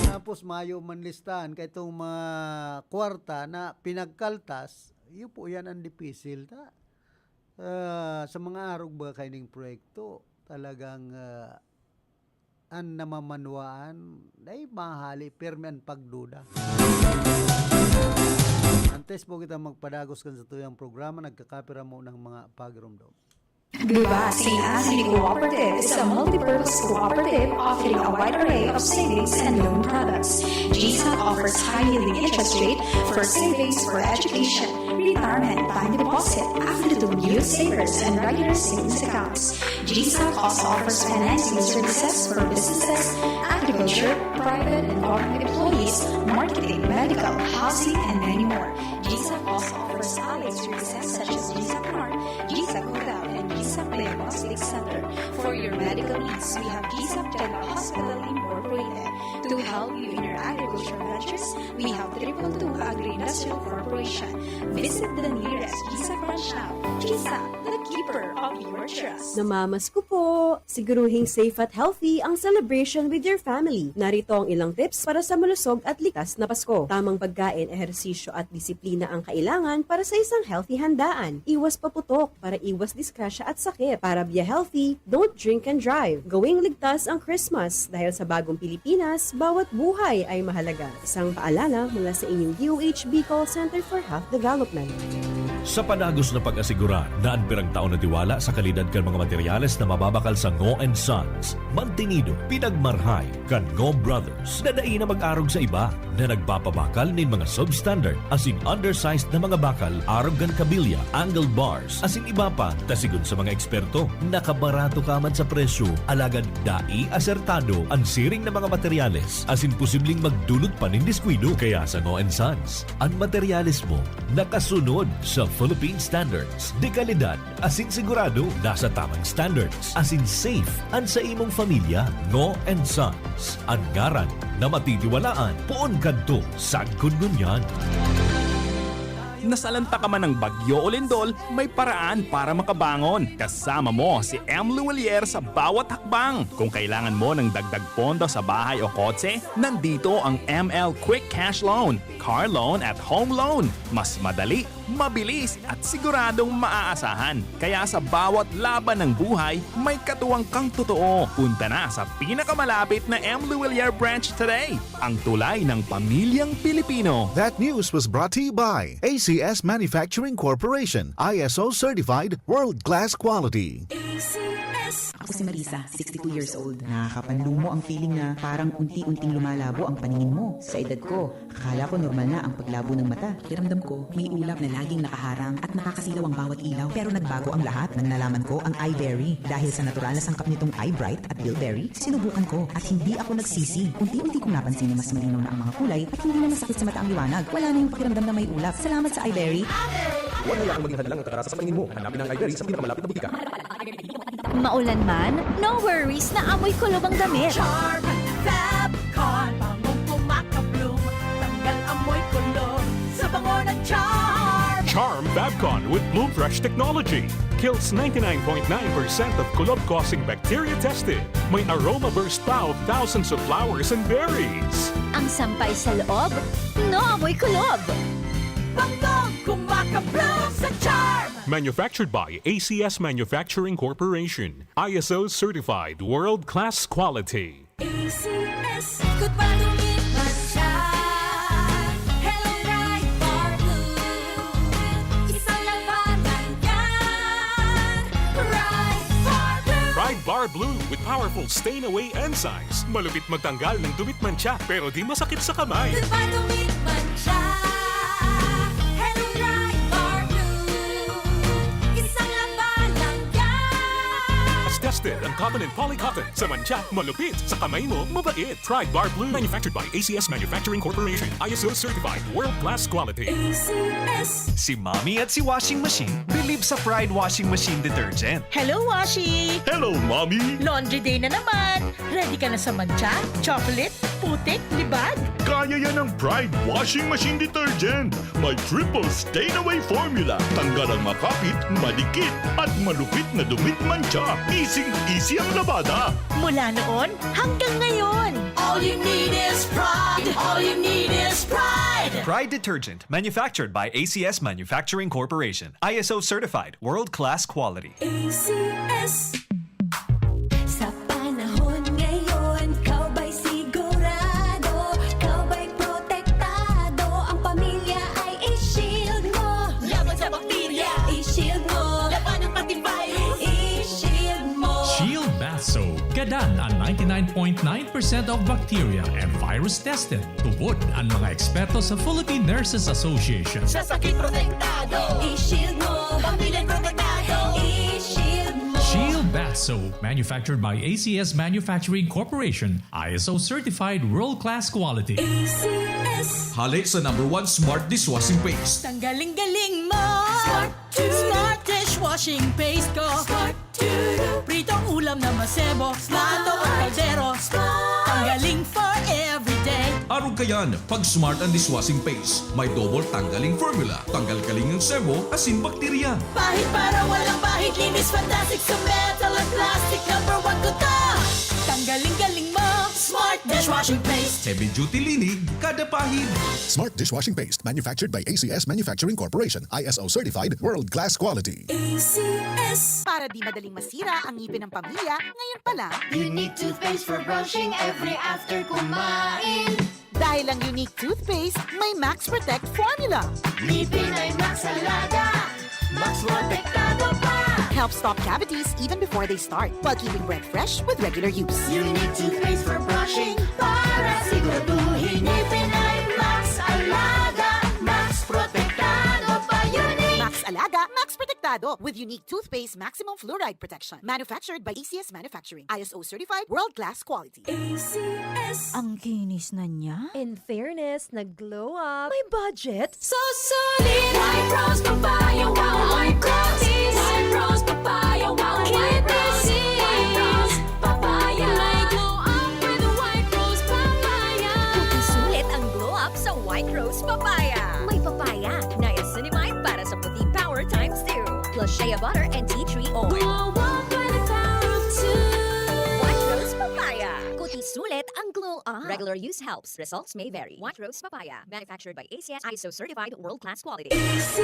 tapos mayo man listahan kaitong mga kwarta na pinagkaltas, iyo po yan ang dipisil. Ta, ah, sa mga arog ba kaining proyekto, talagang, ah, an namamanwaan, dai mahali, pirmi an pagduda. Antes po kita magpadagos kan satuyang programa, nagkakapira mo ng mga pagiromdom. Diba, Saint Anthony Cooperative is a multi-purpose cooperative offering a wide array of savings and loan products. G SAC offers high-yielding interest rate for savings for education, retirement, time deposit, AFLU, Youth Savers, and regular savings accounts. G SAC also offers financing services for businesses, agriculture, private and government employees, marketing, medical, housing, and many more. G SAC also offers allied services such as G SAC Mart, G SAC Hotel, and G SAC Diagnostic Center. For your medical needs, we have G SAC General Hospital Incorporated. To help you in your agriculture ventures, we have triple two Agri-Industrial Corporation. Visit the nearest G SAC branch now. G SAC, the keeper of your trust. Namamasko po! Siguruhing safe at healthy ang celebration with your family. Narito ang ilang tips para sa malusog at ligtas na Pasko. Tamang pagkain, ehersisyo at disiplina ang kailangan para sa isang healthy handaan. Iwas paputok para iwas disgrasya at sakit. Para be healthy, don't drink and drive. Gawing ligtas ang Christmas dahil sa bagong Pilipinas, bawat buhay ay mahalaga. Isang paalala mula sa inyong D O H Bicol Center for Health Development. Sa padagos na pag-asigurar na an pirang taon na tiwala sa kalidad kan mga materyales na mababakal sa Ngo and Sons, mantinido, pinagmarhay kan Ngo Brothers na dai na mag-arog sa iba na nagpapabakal nin mga substandard asin undersized na mga bakal arog kan kabilya, angle bars, asin iba pa, ta sigon sa mga eksperto, nakabarato ka man sa presyo, alagad dai asertado an siring na mga materyales, asin posibleng magdulot pa nin diskuido. Kaya sa Ngo and Sons, an materyales mo nakasunod sa Philippine Standards de Calidad, asin sigurado nasa tamang standards, asin safe an sa imong familya. Ngo and Sons, an ngaran na matitiwalaan poon kadto sagkod ngunyan. Nasalanta ka man ng bagyo o lindol, may paraan para makabangon. Kasama mo si M. Luwilier sa bawat hakbang. Kung kailangan mo ng dagdag pondo sa bahay o kotse, nandito ang M L Quick Cash Loan, Car Loan at Home Loan. Mas madali, mabilis, at siguradong maaasahan. Kaya sa bawat laban ng buhay, may katuwang kang totoo. Punta na sa pinakamalapit na M. Luwilier branch today. Ang tulay ng pamilyang Pilipino. That news was brought to you by A C S Manufacturing Corporation, I S O certified, world-class quality. A C S. Ako si Marisa, sixty-two years old. Nakakapanlumo ang feeling na parang unti-unting lumalabo ang paningin mo. Sa edad ko, akala ko normal na ang paglabo ng mata. Pakiramdam ko, may ulap na laging nakaharang at nakakasilaw ang bawat ilaw. Pero nagbago ang lahat nang nalaman ko ang iBerry. Dahil sa natural na sangkap nitong iBright at Bilberry, sinubukan ko at hindi ako nagsisi. Unti-unti kong napansin na mas malinaw na ang mga kulay at hindi na masakit sa mata ang liwanag. Wala na yung pakiramdam na may ulap. Salamat sa iBerry. Huwag hayaang maging hadlang ang katarasa sa paningin mo. Hanapin ang iBerry sa pinakamalapit na butika. Maulan man, no worries na amoy kulob ang damit. Charm Fab Con, bangong kumakabloom, tanggal amoy kulob sa bango ng Charm. Charm Fabcon with Bloom Fresh technology kills ninety-nine point nine percent of kulob-causing bacteria tested. May aroma burst pa of thousands of flowers and berries. Ang sampay sa loob, no amoy kulob. Bangong kumakabloom sa Charm. Manufactured by A C S Manufacturing Corporation. I S O certified world-class quality. A C S. Goodbye to me, Mansya. Hello, Ride Bar Blue. Isang labanan yan. Ride Bar Blue. Ride Bar Blue with powerful stain away enzymes. Malupit magtanggal ng dumi't mantsa, pero di masakit sa kamay. Goodbye to me, Mansya. Hello, Ride Bar Blue. Isang labanan yan. As tested Ang cotton and poly cotton. Sa mantsa, malupit. Sa kamay mo, mabait. Pride Bar Blue. Manufactured by A C S Manufacturing Corporation. I S O certified. World class quality. A C S. Si Mommy at si Washing Machine believe sa Pride Washing Machine Detergent. Hello, Washi! Hello, Mommy! Laundry day na naman! Ready ka na sa mantsa, chocolate, putik, libag? Kaya yan ng Pride Washing Machine Detergent. May triple stain away formula. Tanggal ang makapit, madikit, at malupit na dumi at mantsa. Easy-easy ang labada. Mula noon hanggang ngayon. All you need is pride. All you need is pride. Pride Detergent, manufactured by A C S Manufacturing Corporation. I S O certified, world-class quality. A C S. Sa panahon ngayon, ikaw ba'y sigurado? Ikaw ba'y protektado? Ang pamilya ay i-shield mo. Laban sa bakterya, i-shield mo. Labanan pati virus, i-shield mo. Shield Bath Soap. Gadan an ninety-nine point nine percent of bacteria and virus tested. Tubod an mga eksperto sa Philippine Nurses Association. Sa sakit protektado, i-shield mo. Pamilya protektado, i-shield mo. Shield Bath Soap, manufactured by A C S Manufacturing Corporation, I S O certified world-class quality. A C S. Hale sa number one smart dishwashing paste. Tanggaling-galing mo! Smart! Smart dishwashing paste ko! Smart! Pritong ulam na masebo, plato o kaldero. Tanggaling for everyday. Arog kayan, pag Smart ang dishwashing paste. May double tanggaling formula. Tanggal galing ang sebo, asin bakterya. Pahid para walang bahid, linis fantastic sa metal at plastic. Number one ko to. Tanggaling-galing mo, Smart dishwashing paste. Heavy duty linig, kada pahid. Smart dishwashing paste, manufactured by A C S Manufacturing Corporation, I S O certified, world class quality. A C S. Para di madaling masira ang ngipin ng pamilya, ngayon pa lang. Unique toothpaste for brushing every after kumain. Dahil ang Unique Toothpaste may Max Protect Formula. Ngipin ay Max Alaga, Max Protektado pa. Help stop cavities even before they start, while keeping breath fresh with regular use. Unique Toothpaste for brushing, para siguraduhin ngipin ay Max Alaga, Max Protektado pa. Unique Max Alaga, Max Protektado, with Unique Toothpaste Maximum Fluoride Protection. Manufactured by A C S Manufacturing. I S O certified, world-class quality. A C S. Ang kinis na niya. In fairness, nag-glow up. May budget? So solid! White Rose Papaya, wow, White Rose! White Rose Papaya, wow, White Rose! White Rose Papaya! May glow up with White Rose Papaya! Sulit ang glow up sa White Rose Papaya. May papaya, niacinamide para sa puti power times two. Plus shea butter and tea tree oil. Glow up by the power of two. White Rose Papaya. Kuti sulit ang glow up. Regular use helps. Results may vary. White Rose Papaya. Manufactured by A C S, I S O certified, world-class quality. A C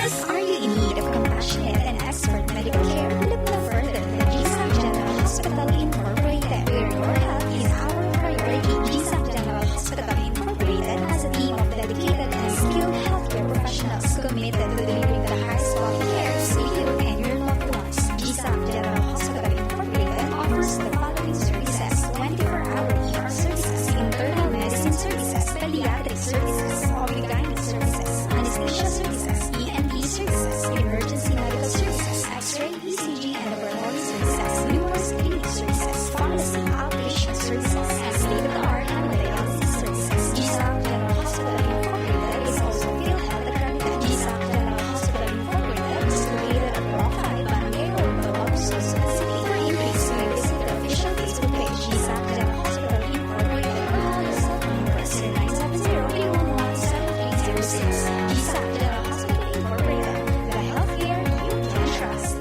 S. Are you in need of compassionate and expert medical care? Look no further than G S A P General Hospital Incorporated, where your health is our priority. G S A P General Hospital Incorporated has a team of dedicated and skilled healthcare professionals committed to delivering the highest quality care to you and your loved ones. G S A P General Hospital Incorporated offers the following services: twenty-four-hour E R services, internal medicine services, pediatric services, O B-gynae services, anesthesia services, E N T services, emergency medical services, X-ray, E C G, and laboratory services, numerous clinic services, pharmacy, outpatient services, and state-of-the-art hemodialysis services. G S A P General Hospital Incorporated is also PhilHealth accredited. G S A P General Hospital Incorporated is located at Block five, Barangay Road, Tabapuso, Subic City. For inquiries, may visit their official Facebook page, G S A P General Hospital Incorporated, or call their cell phone number, zero nine seven zero, three one one, seven three zero six. G S A P General Hospital Incorporated, the healthcare you can trust.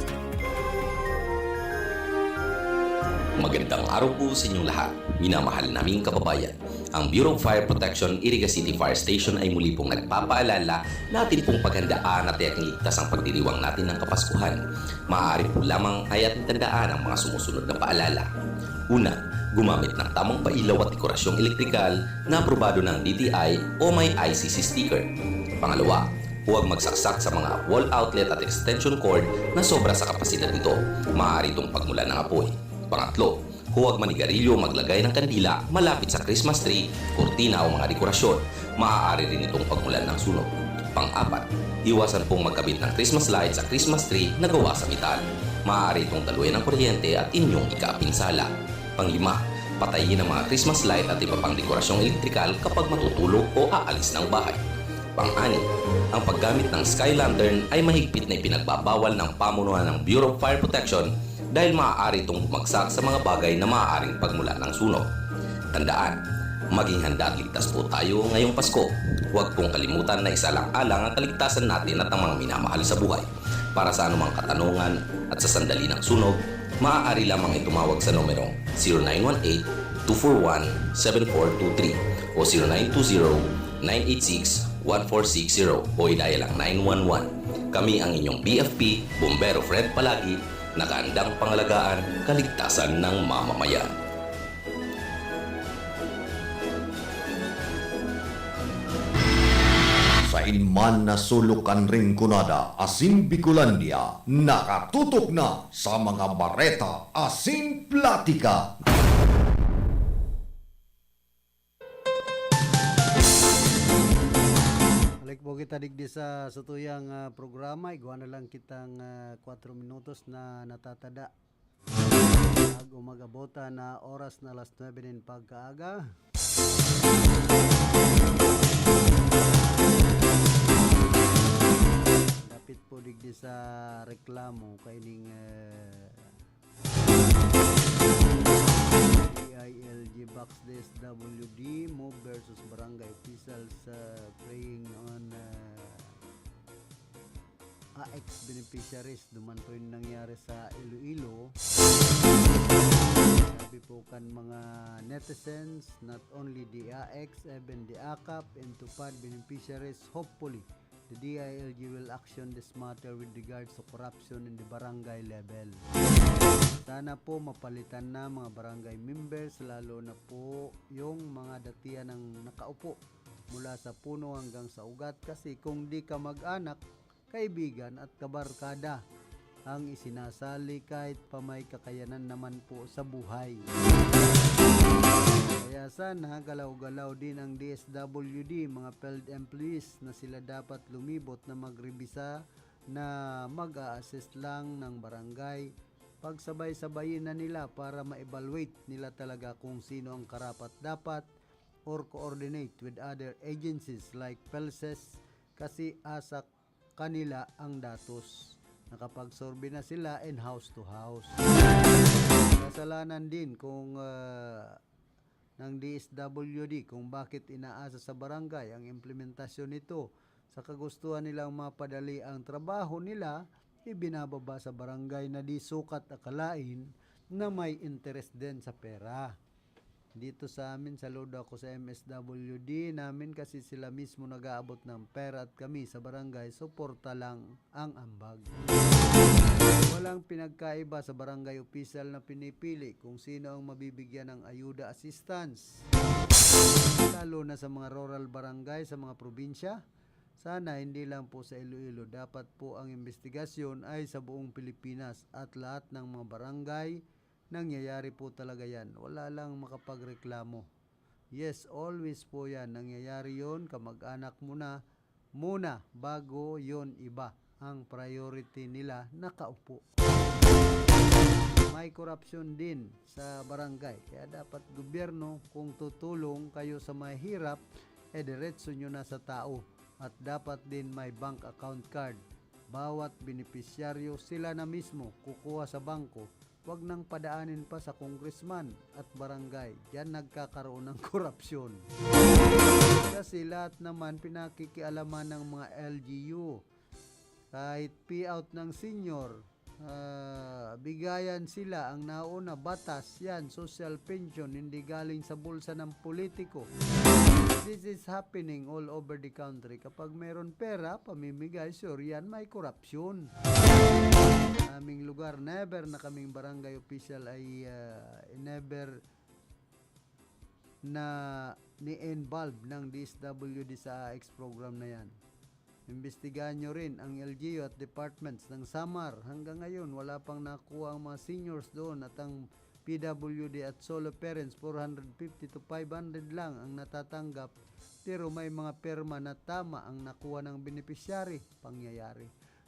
Magandang araw po sa inyong lahat, minamahal naming kababayan. Ang Bureau of Fire Protection, Iriga City Fire Station ay muli pong nagpapaalala na atin pong paghandaan at tiyak ligtas ang pagdiriwang natin ng Kapaskuhan. Maaari po lamang ay ating tandaan ang mga sumusunod na paalala. Una, gumamit ng tamang pailaw at dekorasyong elektrikal na aprobado ng D T I o may I C C sticker. Pangalawa, huwag magsaksak sa mga wall outlet at extension cord na sobra sa kapasidad nito. Maaari itong pagmulan ng apoy. Pangatlo, huwag manigarilyo o maglagay ng kandila malapit sa Christmas tree, kurtina o mga dekorasyon. Maaari rin itong pagmulan ng sunog. Pang-apat, iwasan pong magkabit ng Christmas light sa Christmas tree na gawa sa metal. Maaari itong taluyan ng kuryente at inyong ikaapinsala. Panglima, patayin ang mga Christmas light at iba pang dekorasyong elektrikal kapag matutulog o aalis ng bahay. Pang-anim, ang paggamit ng sky lantern ay mahigpit na ipinagbabawal ng pamunuan ng Bureau of Fire Protection dahil maaari itong bumagsak sa mga bagay na maaaring pagmulan ng sunog. Tandaan, maging handa at ligtas po tayo ngayong Pasko. Huwag pong kalimutan na isalang-alang ang kaligtasan natin at ang mga minamahal sa buhay. Para sa anumang katanungan at sa sandali ng sunog, maaari lamang itong tumawag sa numerong zero nine one eight, two four one, seven four two three o zero nine two zero, nine eight six, one four six zero o i-dial ang nine one one. Kami ang inyong B F P, Bombero Fred Palagi, nakaandang pangalagaan kaligtasan ng mamamayan. Sain man na sulok kan Rinconada asin Bicolandia, nakatutok na sa mga bareta asin platika. Balik po kita digdi sa satuyang, ah, programa. Igwa na lang kitang, ah, kwatro minutos na natatada. Bago mag-abot na oras na alas nuebe nin pagkaaga. Dapit po digdi sa reklamo kaining, eh, D I L G Box D S W D, Mob versus Barangay Officials, uh, playing on, uh, A X beneficiaries. Duman po yung nangyari sa Iloilo. Sabi po kan mga netizens, not only the A X, even the A K A P and TUPAD beneficiaries, hopefully, the D I L G will action this matter with regards to corruption in the barangay level. Sana po mapalitan na mga barangay members, lalo na po yung mga datihan ng nakaupo mula sa puno hanggang sa ugat, kasi kung di ka mag-anak, kaibigan at kabarkada ang isinasali kahit pa may kakayanan naman po sa buhay. Kaya sana galaw-galaw din ang D S W D, mga field employees na sila dapat lumibot na magrebisa, na mag-a-assist lang ng barangay. Pagsabay-sabayin na nila para ma-evaluate nila talaga kung sino ang karapat-dapat or coordinate with other agencies like PHLSES, kasi asa kanila ang datos. Nakapag-survey na sila in house to house. Kasalanan din kung, ah, ng D S W D kung bakit inaasa sa barangay ang implementasyon nito. Sa kagustuhan nilang mapadali ang trabaho nila, ibinababa sa barangay na di sukat akalain na may interes din sa pera. Dito sa amin, saludo ako sa M S W D namin kasi sila mismo nag-aabot ng pera at kami sa barangay, suporta lang ang ambag. Walang pinagkaiba sa barangay opisyal na pinipili kung sino ang mabibigyan ng ayuda, assistance, lalo na sa mga rural barangay, sa mga probinsya. Sana hindi lang po sa Iloilo, dapat po ang imbestigasyon ay sa buong Pilipinas at lahat ng mga barangay. Nangyayari po talaga yan. Wala lang makapagreklamo. Yes, always po yan. Nangyayari yon, kamag-anak mo na muna bago yon iba. Ang priority nila, nakaupo. May korupsyon din sa barangay. Kaya dapat gobyerno, kung tutulong kayo sa mahihirap, eh, diretso nyo na sa tao. At dapat din may bank account card. Bawat benepisyaryo, sila na mismo kukuha sa bangko. Wag nang padaanin pa sa congressman at barangay. Diyan nagkakaroon ng korupsyon. Kasi lahat naman pinakikialaman ng mga L G U. Kahit payout ng senior, ah, bigayan sila. Ang nauna, batas yan, social pension, hindi galing sa bulsa ng politiko. This is happening all over the country. Kapag meron pera, pamimigay, sure yan, may korupsyon. Sa aming lugar, never na kaming barangay official ay, ah, never na ni-involve ng D S W D sa A X program na yan. Imbestigahan nyo rin ang L G U at departments ng Samar. Hanggang ngayon, wala pang nakuha ang mga seniors doon at ang P W D at solo parents, four hundred fifty to five hundred lang ang natatanggap, pero may mga perma na tama ang nakuha ng beneficiary. Pangyayari.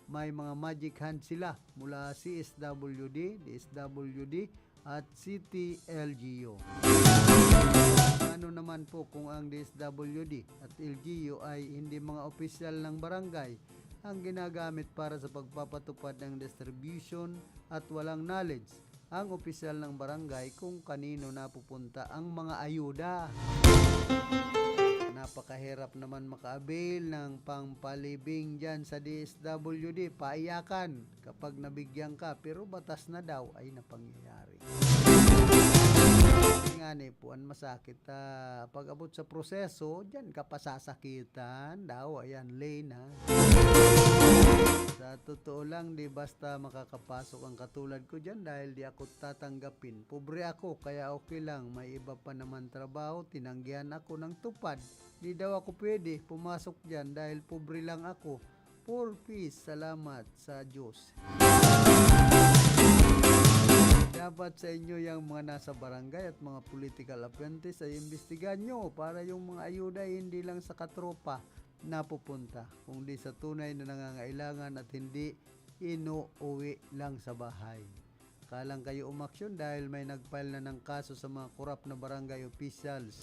may mga magic hand sila mula C S W D, D S W D, at C T L G U. Ano naman po kung ang D S W D at L G U ay hindi mga opisyal ng barangay ang ginagamit para sa pagpapatupad ng distribution at walang knowledge ang opisyal ng barangay kung kanino napupunta ang mga ayuda? Napakahirap naman maka-avail ng pampalibing dyan sa D S W D. Paiyakan kapag nabigyan ka, pero batas na daw ay napangyayari. Ngani po, ang masakit, ah, pag-abot sa proseso, diyan ka pasasakitan daw. Ayan, lay na. Sa totoo lang, di basta makakapasok ang katulad ko diyan dahil di ako tatanggapin. Pobre ako, kaya okay lang. May iba pa naman trabaho, tinanggihan ako ng tupad. Di daw ako pwede pumasok diyan dahil pobre lang ako. Four Ps, salamat sa Diyos. Dapat sa inyo yang mga nasa barangay at mga political appointees ay imbestigahan nyo para yung mga ayuda ay hindi lang sa katropa napupunta, kundi sa tunay na nangangailangan at hindi inuuwi lang sa bahay. Kalang kayo umaksyon dahil may nag-file na ng kaso sa mga korap na barangay officials.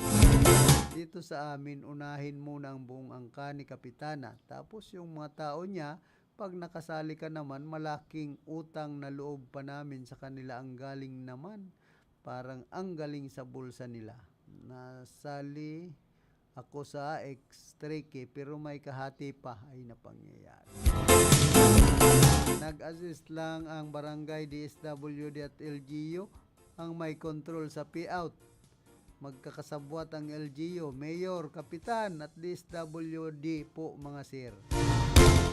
Dito sa amin, unahin muna ang buong angka ni Kapitana. Tapos yung mga tao niya, pag nakasali ka naman, malaking utang na loob pa namin sa kanila ang galing naman. Parang ang galing sa bulsa nila. Nasali ako sa ex-tricky, pero may kahati pa ay napangyayari. Nag-assist lang ang barangay D S W D at L G U ang may control sa payout. Magkakasabwat ang L G U, mayor, kapitan, at D S W D po, mga sir.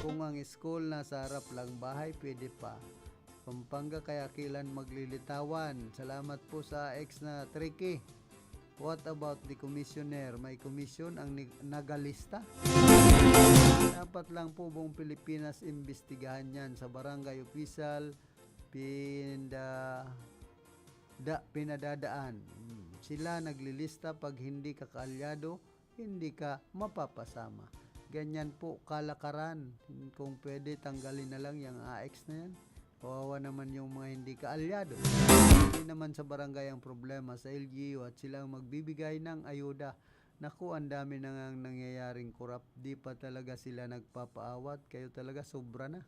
Kung ang school nasa harap lang bahay, pwede pa. Pampanga, kaya kilan maglilitawan. Salamat po sa ex na tricky. What about the commissioner? May commission ang ni-, nagalista? Dapat lang po buong Pilipinas imbestigahan yan sa barangay official, pinda-, da-, pinadadaan. Hmm. Sila naglilista pag hindi ka kaalyado, hindi ka mapapasama. Ganyan po kalakaran. Kung pwede, tanggalin na lang yung A X na yan. Kawawa naman yung mga hindi kaalyado. Hindi naman sa barangay ang problema, sa L G U at sila ang magbibigay ng ayuda. Naku, ang dami na ngang nangyayaring korap. Di pa talaga sila nagpapaawat. Kayo talaga, sobra na.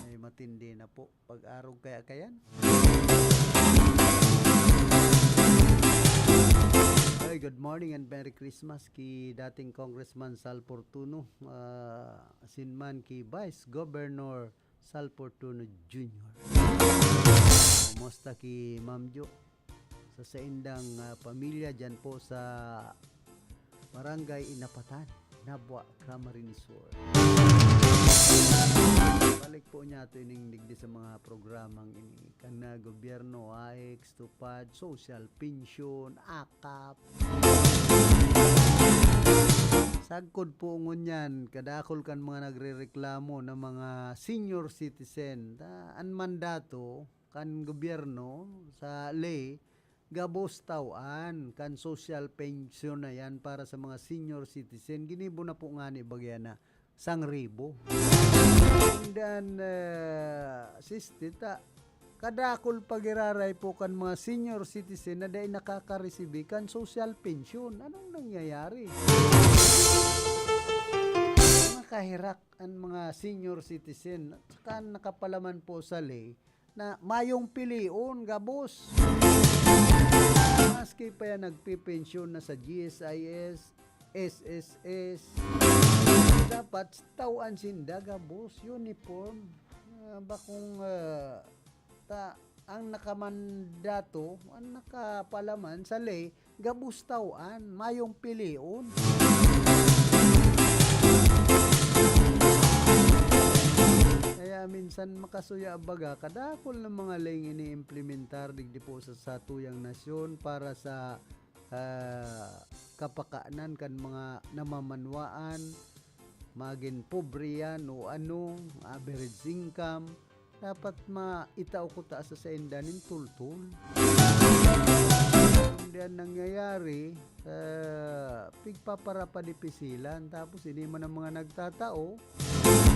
Ay, matindi na po. Pag-arog kaya kayan? Ay, good morning and Merry Christmas ki dating Congressman Sal Fortuno, ah, asin man ki Vice Governor Sal Fortuno Junior. Kumusta ki Ma'am Jo? Sa saindang, ah, pamilya dyan po sa Barangay Inapatan, Nabua, Camarines Sur. Balik po niya ito ining digdi sa mga programang ini. Kan na gobyerno, A X, TUPAD, social, pensyon, akap. Sagkod po ngunyan, kadakol kan mga nagrereklamo na mga senior citizen. Ta-, an mandato kan gobyerno sa ley, gabos taw-an kan social pension na yan para sa mga senior citizen. Ginibo na po ngani bagya na sangribo. And then, uh, sixty ta, kadakol pa giraray po kan mga senior citizen na dai nakakaresibi kan social pension. Anong nangyayari? Makahirak an mga senior citizen at saka nakapalaman po sa ley na mayong pilion, gabos. Maski pa yan nagpipensyon na sa G S I S, S S S, dapat taw-an sinda gabos, uniform. Ah, bakong, ah, ta-, ang nakamandato, ang nakapalaman sa ley, gabos taw-an, mayong pilion. Kaya minsan makasuya baga, kadakol na mga leyng iniimplementar digdi po sa satuyang nasyon para sa, ah, kapakanan kan mga namamanwaan, magin pobre yan o ano, average income, dapat maitao ko ta sa sainda nin tultol. Kung diyan nangyayari, ah, pigpaparapadipisilan. Tapos, ini man ang mga nagtatao,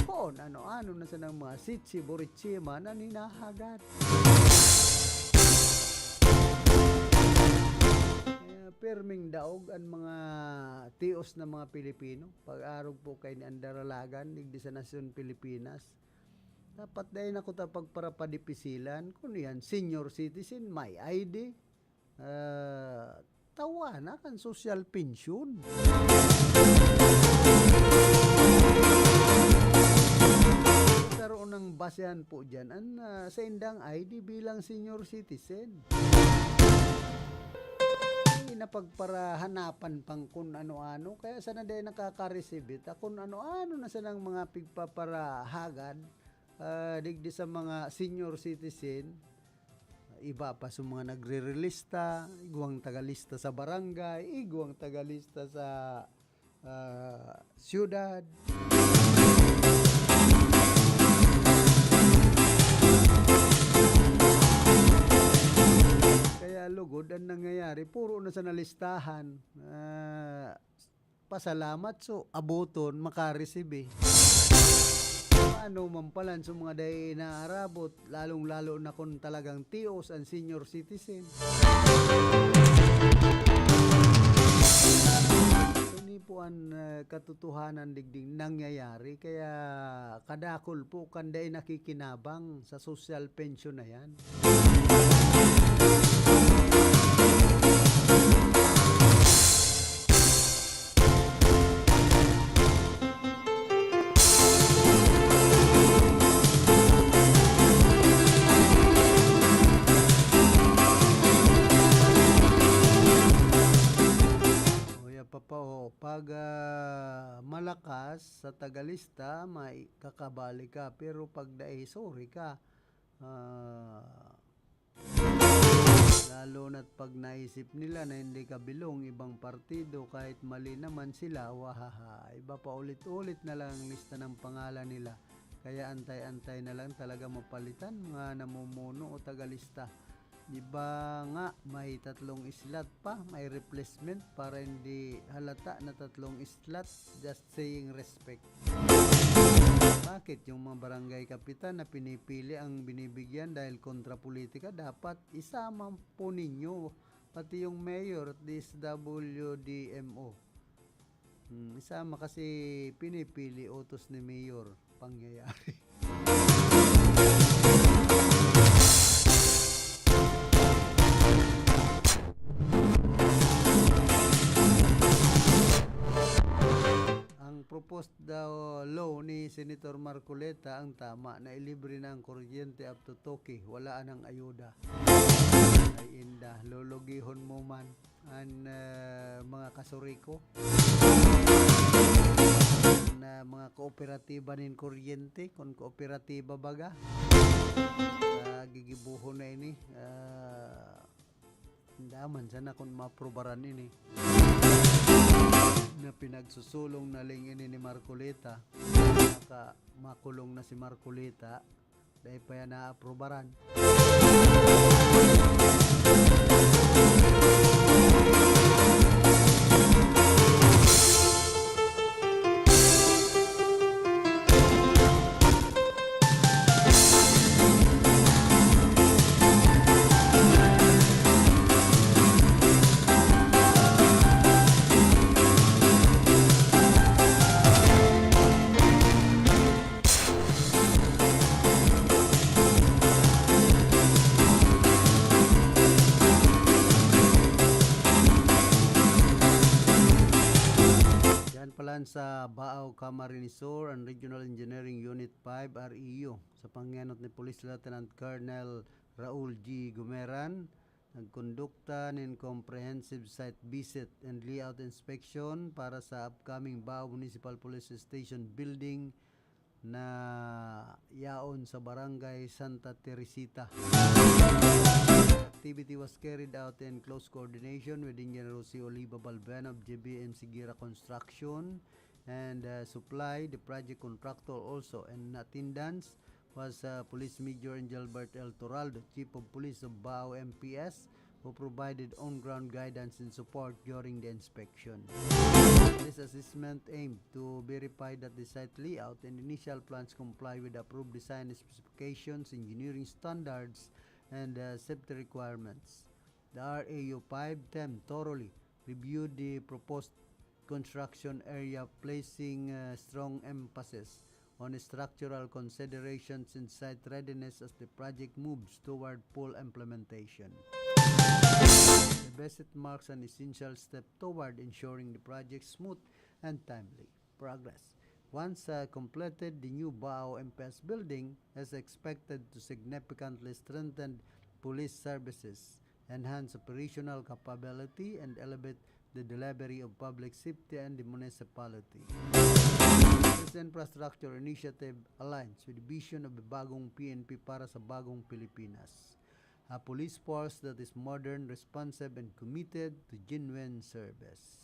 Kung ano-ano na sanang mga sitsi-burichima na ninahagad. Kaya pirming daog an mga tios na mga Pilipino, pag-arog po kay ni Andaralagan, digdi sa nasyon Pilipinas. Dapat dai na kuta pagparapadipisilan, kung yan, senior citizen, may I D. Ah, tawana kan sosyal pensyon. Karoon ng basehan po dyan, an, ah, sa indang I D bilang senior citizen. Hindi na pagparahanapan pang kun ano-ano, kaya sana dai nakaka-receive it. Ah, kun ano-ano na sanang mga pigpaparahagad, ah, digdi sa mga senior citizen, iba pa sa mga nagre-relista, igwang tagalista sa barangay, igwang tagalista sa, ah, siyudad. Kaya lugod ang nangyayari, puro na sa nalistahan. Ah, pasalamat, so, aboton, makareceive, eh. Paano man palan sa mga dai inaarabot, lalong-lalo na kung talagang tios ang senior citizen? Ini po ang, eh, katotohanan digding nangyayari, kaya kadakol po kan dai nakikinabang sa social pension na yan. Oya pa pa, oh, pag, ah, malakas sa tagalista, may kakabali ka, pero pag dai, sorry ka. Ah, lalo na't pag naisip nila na hindi ka bilong ibang partido, kahit mali naman sila, wahaha, iba pa ulit-ulit na lang ang lista ng pangalan nila. Kaya antay-antay na lang talaga mapalitan mga namumuno o tagalista. Di ba nga, may tatlong slot pa, may replacement para hindi halata na tatlong slot, just saying respect. Bakit yung mga barangay kapitan na pinipili ang binibigyan dahil kontra politika? Dapat isama po ninyo, pati yung mayor at D S W D M O. Hmm, isama kasi pinipili utos ni mayor, pangyayari. Ang proposed daw law ni Senator Marcoleta ang tama, na ilibre na ang kuryente up to toke, wala nang ayuda. Ay inda, lulugihon mo man an, ah, mga kasuriko, na mga kooperatiba nin kuryente, kun kooperatiba baga, sa gigibohon na ini, ah, Daman sana kun maaprubaran ini na pinagsusulong na ling ini ni Marcoleta, baka makulong na si Marcoleta, dai pa yan naaprubaran. Diyan palan sa Baao, Camarines Sur, ang Regional Engineering Unit five, R E U, sa pangenot ni Police Lieutenant Colonel Raul G. Gumeran, nagkondukta nin comprehensive site visit and layout inspection para sa upcoming Baao Municipal Police Station Building na yaon sa Barangay Santa Teresita. Activity was carried out in close coordination with Engineer Jose Oliva Balbeno of J B M Sigira Construction and, uh, Supply, the project contractor also, and in attendance was, uh, Police Major Engelbert L. Toraldo, Chief of Police of Baao M P S, who provided on-ground guidance and support during the inspection. This assessment aimed to verify that the site layout and initial plans comply with approved design specifications, engineering standards, and, uh, safety requirements. The R A U five ten thoroughly reviewed the proposed construction area, placing, uh, strong emphasis on structural considerations and site readiness as the project moves toward full implementation. The visit marks an essential step toward ensuring the project's smooth and timely progress. Once, uh, completed, the new Bao M P S building is expected to significantly strengthen police services, enhance operational capability, and elevate the delivery of public safety and the municipality. This infrastructure initiative aligns with the vision of the bagong P N P para sa bagong Pilipinas, a police force that is modern, responsive, and committed to genuine service.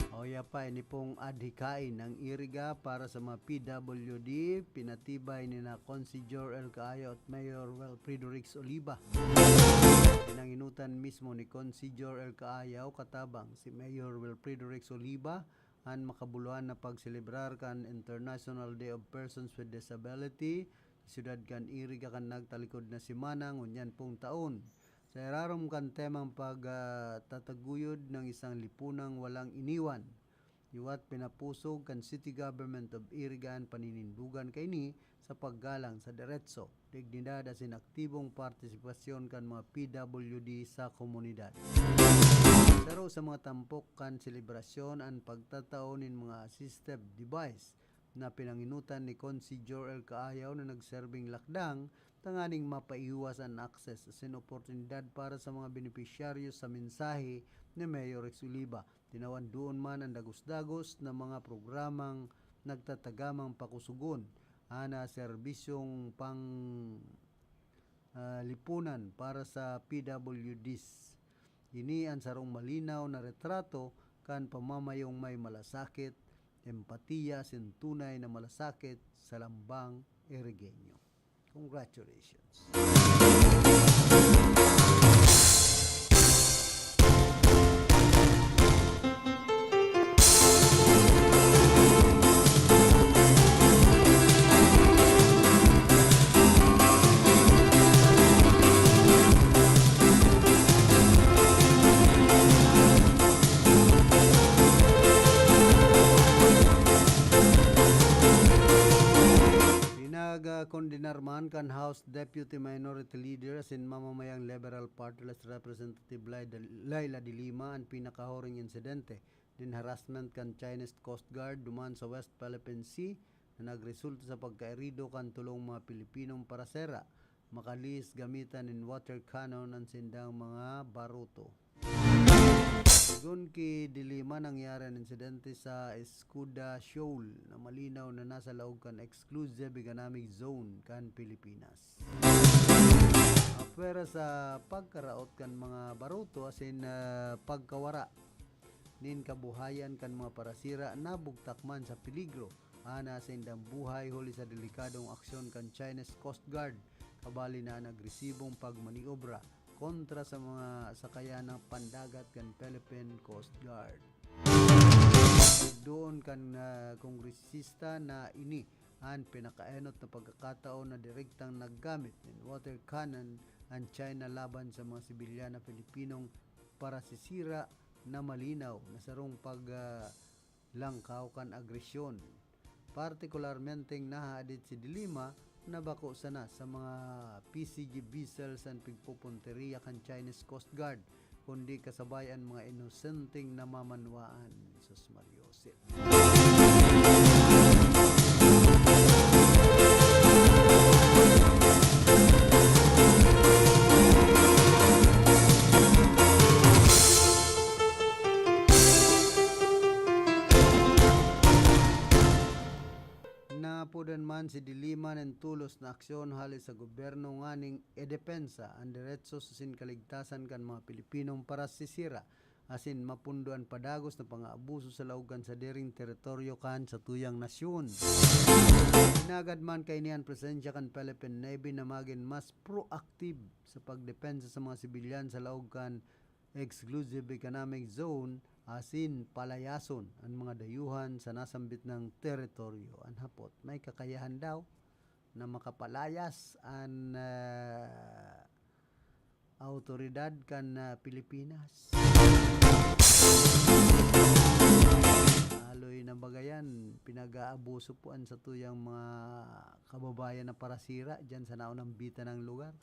O ya pa, ini pong adhikain ang Iriga para sa mga P W D, pinatibay ni na Consi Jor El Caayo at Mayor Wilfredo Rex Oliva. Pinanginutan mismo ni Consi Jor El Caayo katabang si Mayor Wilfredo Rex Oliva an makabuluhan na pagselebrar kan International Day of Persons with Disability sa siyudad kan Iriga kan nagtalikod na semana ngunyan pong taon. Sa irarom kan temang pag, ah, tataguyod ng isang lipunang walang iniwan, liwat pinapusog kan City Government of Iriga an paninindogan kaini sa paggalang sa deretso, dignidad asin aktibong partisipasyon kan mga P W D sa komunidad. Saro sa mga tampok kan selebrasyon an pagtatao nin mga assistive device na pinanginutan ni Consi Jor El Caayo na nagserbing lakdang tanganing mapaiwas an access asin oportunidad para sa mga benepisyaryo sa mensahe ni Mayor Rex Oliva. Tinawan duon man an dagos-dagos na mga programang nagtatagamang pakusugon an, ah, serbisyong pang, ah, lipunan para sa P W Ds. Ini an sarong malinaw na retrato kan pamamayong may malasakit, empatiya asin tunay na malasakit sa lambang Irigeño. Congratulations. Pinag-, ah, kondenar man kan House Deputy Minority Leader asin mamamayang Liberal Party List Representative Laila, Laila de Lima an pinakahuring insidente nin harassment kan Chinese Coast Guard duman sa West Philippine Sea na nagresulta sa pagkairido kan tolong mga Pilipinong parasera, makalihis gamitan nin water cannon an sindang mga baruto. Sigon ki De Lima, nangyari an insidente sa Escuda Shoal na malinaw na nasa laog kan exclusive economic zone kan Pilipinas. Apwera sa pagkaraot kan mga baruto asin, ah, pagkawara nin kabuhayan kan mga parasira, nabugtak man sa peligro an saindang buhay huli sa delikadong aksyon kan Chinese Coast Guard, kabali na an agresibong pagmaniobra kontra sa mga sakayan na pandagat kan Philippine Coast Guard. Doon kan, ah, kongresista na ini an pinakaenot na pagkakataon na direktang naggamit nin water cannon an China laban sa mga sibilyan na Pilipinong parasisira na malinaw na sarong pag, ah, langkaw kan agresyon. Partikularmenteng nahahadit si De Lima na bako sana sa mga P C G vessels an pigpupunteriya kan Chinese Coast Guard, kundi kasabay an mga inosenteng namamanwaan. Sus Maria Jose. si Diliman nin tolos na aksyon hale sa gobyerno nganing idepensa an deretsos asin kaligtasan kan mga Pilipinong parasisira asin mapundo an padagos na pangaabuso sa laog kan sadiring teritoryo kan satuyang nasyon. Hinagad man kaini an presensya kan Philippine Navy na magin mas proactive sa pagdepensa sa mga sibilyan sa laog kan Exclusive Economic Zone asin palayason an mga dayuhan sa nasambit nang teritoryo. An hapot, may kakayahan daw na makapalayas an, ah, awtoridad kan, ah, Pilipinas. Aloy na bagayan, pinag-aabuso po an satuyang mga kababayan na parasira diyan sa naunang bitanang lugar.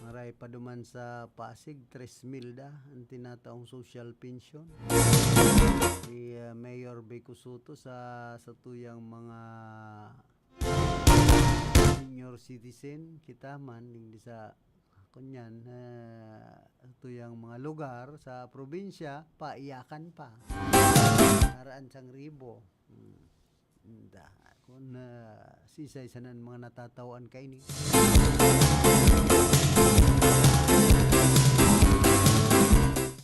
Maray pa duman sa Pasig, tres mil da an tinataong social pension ni, ah, Mayor Vico Sotto sa satuyang mga senior citizen. Kita man, digdi sa, kunyan, ah, satuyang mga lugar sa probinsya, paiyakan pa. Naraan sang ribo. Hmm. Inda, kun, ah, sisay sana an mga natatawan kaini.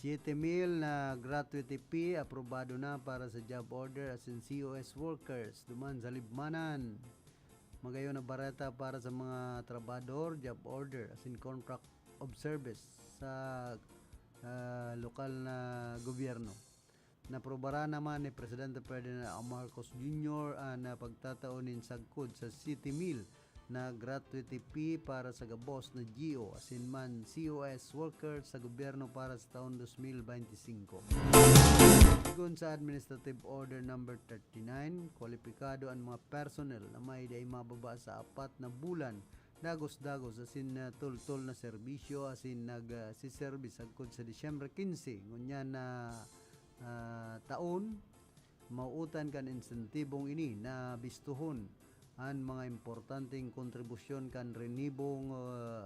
Siete mil na gratuity pay aprobado na para sa job order asin C O S workers duman sa Libmanan. Magayon na bareta para sa mga trabahador, job order asin contract of service sa, ah, lokal na gobyerno. Naprobaran naman ni Presidente Ferdinand Marcos Junior an, ah, pagtatao nin sagkod sa siete mil na gratuity pay para sa gabos na G O asin man C O S worker sa gobyerno para sa taon dos mil benti singko. Sigon sa Administrative Order Number thirty-nine, kwalipikado an mga personnel na may dai mababa sa apat na bulan dagos-dagos asin, ah, tultol na serbisyo asin nag, ah, siserbi sagkod sa Disyembre quince. Ngunyan na, ah, taon, mauutan kan insentibong ini na bistohon an mga importanteng kontribusyon kan rinibong, ah,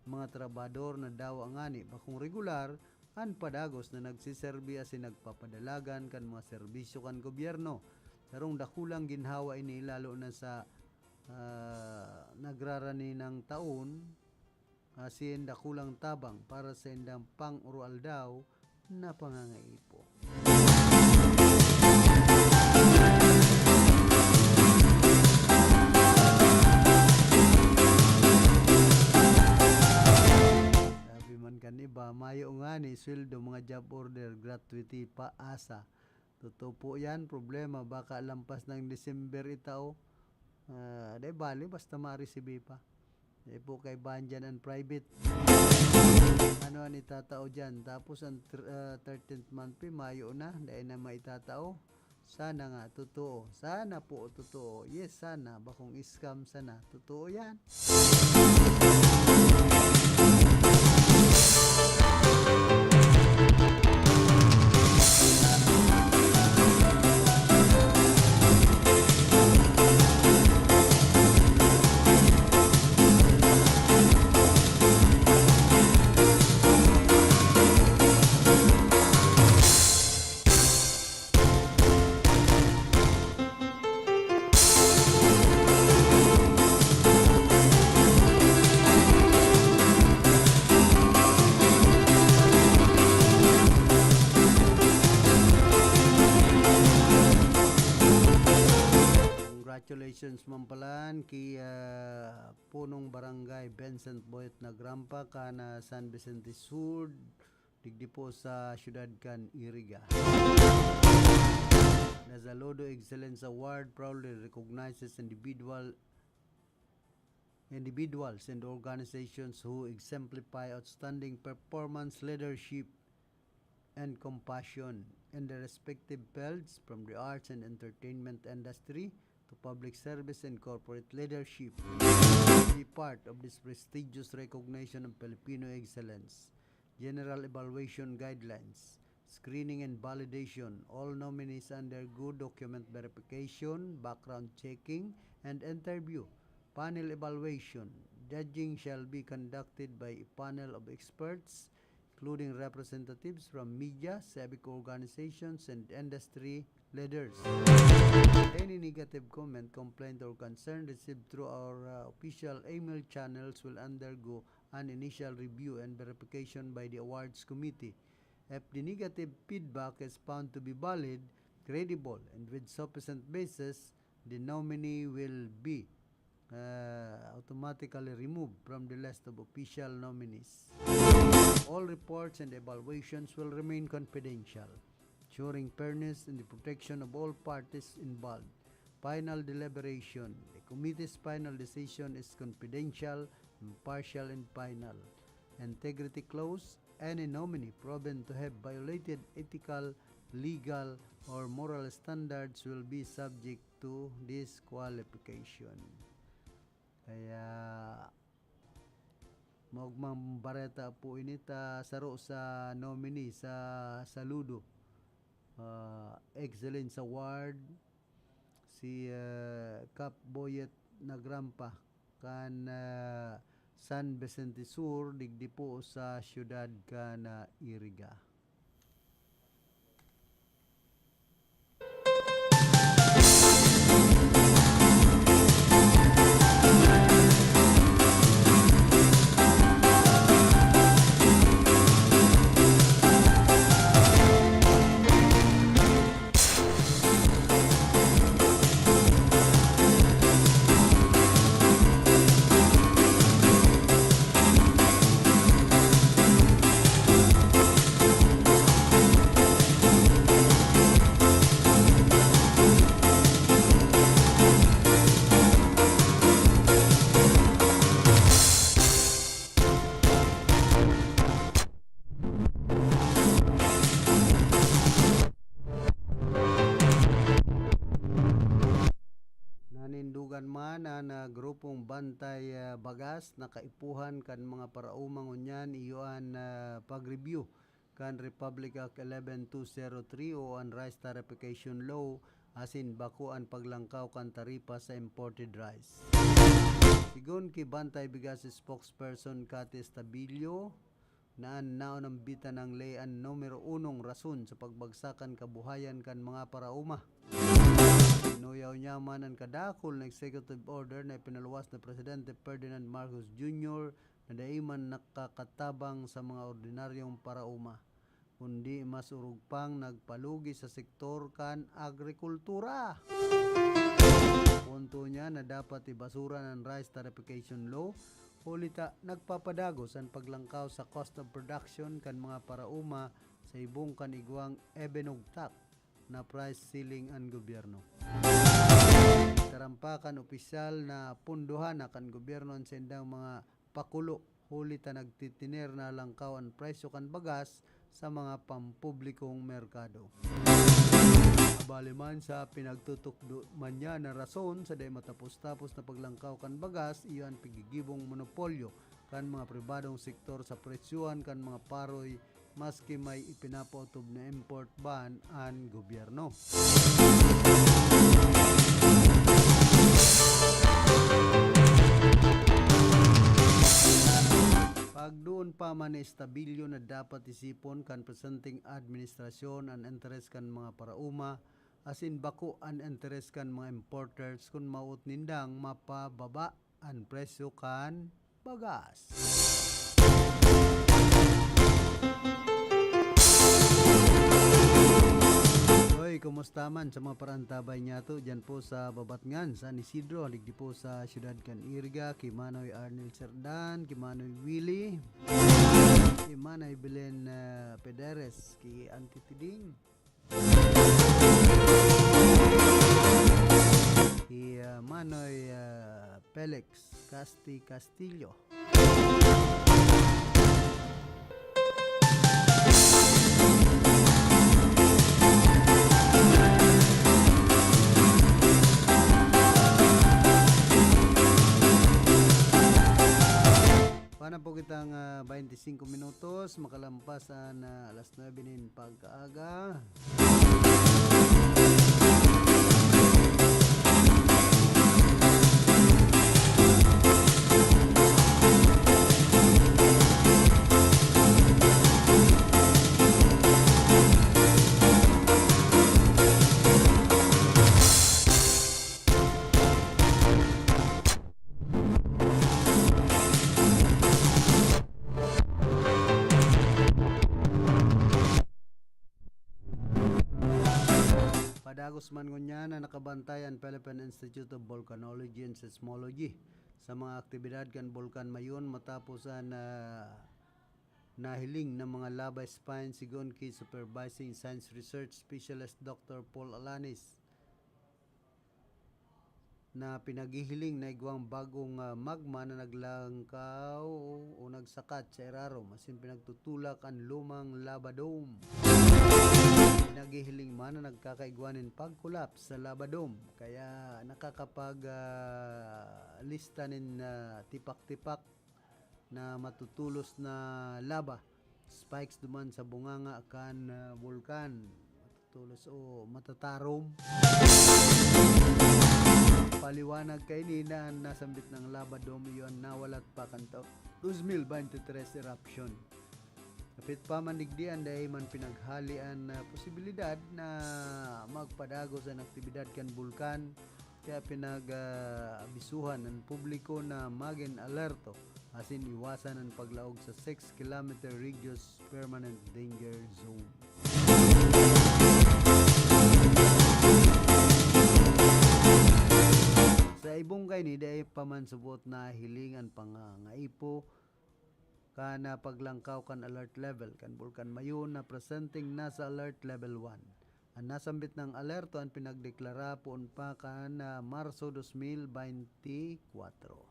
mga trabahador na dawa ngani bakong regular an padagos na nagsiserbi asin nagpapadalagan kan mga serbisyo kan gobyerno. Sarong dakulang ginhawa ini, lalo na sa, ah, nagrarani nang taon, asin dakulang tabang para sa indang pang-aroaldaw na pangangaipo. Sabi man kan iba, mayo ngani sweldo, mga job order, gratuity, paasa. Totoo po yan. Problema, baka lampas ng December itao. Ah, di bali, basta ma-receive pa. Di po kaibahan dyan ang private. Ano ang itatao dyan? Tapos ang tr-, ah, thirteenth month pay, mayo na. Dahil na maitatao. Sana nga, totoo. Sana po, totoo. Yes, sana. Bakong scam sana. Totoo yan. Congratulations man palan ki, ah, Punong Barangay Vincent Boyet Nagrampa kan, ah, San Vicente Sur, digdi po sa siyudad kan Iriga. The Saludo Excellence Award proudly recognizes individual, individuals and organizations who exemplify outstanding performance, leadership, and compassion in their respective fields, from the arts and entertainment industry to public service and corporate leadership. Be part of this prestigious recognition of Filipino excellence. General evaluation guidelines. Screening and validation. All nominees undergo document verification, background checking, and interview. Panel evaluation. Judging shall be conducted by a panel of experts, including representatives from media, civic organizations, and industry leaders. Any negative comment, complaint, or concern received through our, uh, official email channels will undergo an initial review and verification by the awards committee. If the negative feedback is found to be valid, credible, and with sufficient basis, the nominee will be, uh, automatically removed from the list of official nominees. All reports and evaluations will remain confidential, ensuring fairness and the protection of all parties involved. Final deliberation. The committee's final decision is confidential, impartial, and final. Integrity clause. Any nominee proven to have violated ethical, legal, or moral standards will be subject to disqualification. Kaya, maogmang bareta po ini ta saro sa nominee sa saludo, ah, Excellence Award, si, ah, Cap Boyet Nagrampa kan, ah, San Vicente Sur, digdi po sa siyudad kan, ah, Iriga. Nanindogan man an, ah, grupong Bantay, ah, Bagas na kaipuhan kan mga paraoma ngunyan iyo an, ah, pag-review kan Republic Act eleven two zero three o an Rice Tariffication Law asin bako an paglangkaw kan taripa sa imported rice. Sigon ki Bantay Bigas spokesperson Cathy Estabillo, na an naon nambitan nang ley an numero unong rason sa pagbagsak kan kabuhayan kan mga paraoma. Tinuyaw niya man an kadakul na executive order na ipinaluwas ni Presidente Ferdinand Marcos Junior na dai man nakakatabang sa mga ordinaryong paraoma, kundi mas orog pang nagpalugi sa sektor kan agrikultura. Punto niya na dapat ibasura an Rice Tariffication Law, huli ta nagpapadagos an paglangkaw sa cost of production kan mga paraoma sa ibong kan igwang ibinugtak na price ceiling an gobyerno. Tarampakan opisyal na pundohan na kan gobyerno an saindang mga pakulo, huli ta nagtitiner na langkaw an presyo kan bagas sa mga pampublikong merkado. Bali man, sa pinagtutukdo man niya na rason sa dai matapos-tapos na paglangkaw kan bagas, iyo an pigigibong monopolyo kan mga pribadong sektor sa presyohan kan mga paroy, maski may ipinapaotob na import ban an gobyerno. Pagdoon pa man ni Estabillo na dapat isipon kan presenteng administrasyon an interes kan mga paraoma, asin bako an interes kan mga importers kun mawot nindang mapababa an presyo kan bagas. Hoy, kumusta man sa mga paraantabay niyato diyan po sa Babatngan, San Isidro, digdi po sa siyudad kan Iriga, ki Manoy Arnel Cerdan, ki Manoy Willie, ki Manay Belen, ah, Pederes, ki Auntie Tiding, ki, ah, Manoy, ah, Felix Casti Castillo. Singko minutos, makalampas an, ah, alas nuebe nin pagkaaga. Padagos man ngunyan na nakabantay an Philippine Institute of Volcanology and Seismology sa mga aktibidad kan Bulkan Mayon matapos an, ah, nahiling na mga lava spine, sigon ki Supervising Science Research Specialist Doctor Paul Alanis, na pinaghihiling na igwang bagong, ah, magma na naglangkaw o nagsakat sa irarom, asin pinagtutulak an lumang lava dome. Pinaghihiling man na nagkakaigwa nin pag-collapse sa lava dome, kaya nakakapag, ah, lista nin, ah, tipak-tipak na matutulos na lava spikes duman sa bunganga kan, ah, bulkan. Matutulos o matatarom. Paliwanag kaini na an nasambit na lava dome iyo an nawalat pa kan taon dos mil beintitres eruption. Dapit pa man digdi, an dai man pinaghali an, ah, posibilidad na magpadagos an aktibidad kan bulkan, kaya pinag, ah, abisuhan an publiko na magin alerto asin iwasan an paglaog sa six kilometer radius permanent danger zone. Sa ibong kaini, dai pa man subot nahiling an pangangaipo kan, ah, paglangkaw kan alert level kan Bulkan Mayon na presenteng nasa alert level one. An nasambit na alerto an pinagdeklara poon pa kan, ah, Marso dos mil beintikwatro.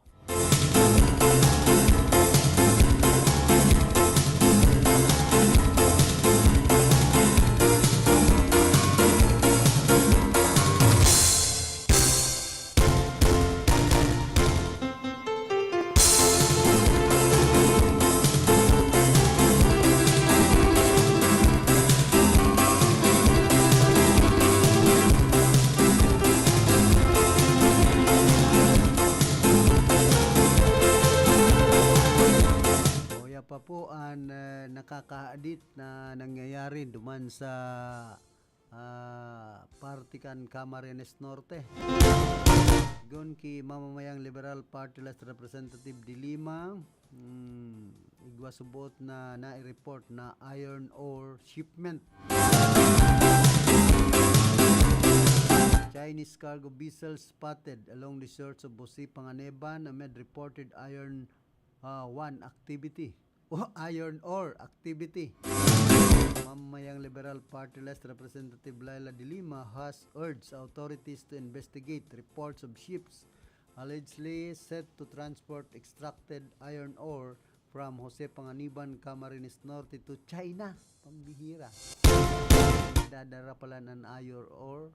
Uya pa po an, ah, nakakahadit na nangyayari duman sa, ah, parte kan Camarines Norte. Sigon ki mamamayang Liberal Party List Representative de Lima, hmm, igwa subot na nai-report na iron ore shipment. Chinese cargo vessel spotted along the shores of Jose Panganiban amid reported iron, ah, one activity. O iron ore activity. Mamayang Liberal Party List Representative Laila de Lima has urged authorities to investigate reports of ships allegedly set to transport extracted iron ore from Jose Panganiban, Camarines Norte to China. Pambihira. Dadara pala ng iron ore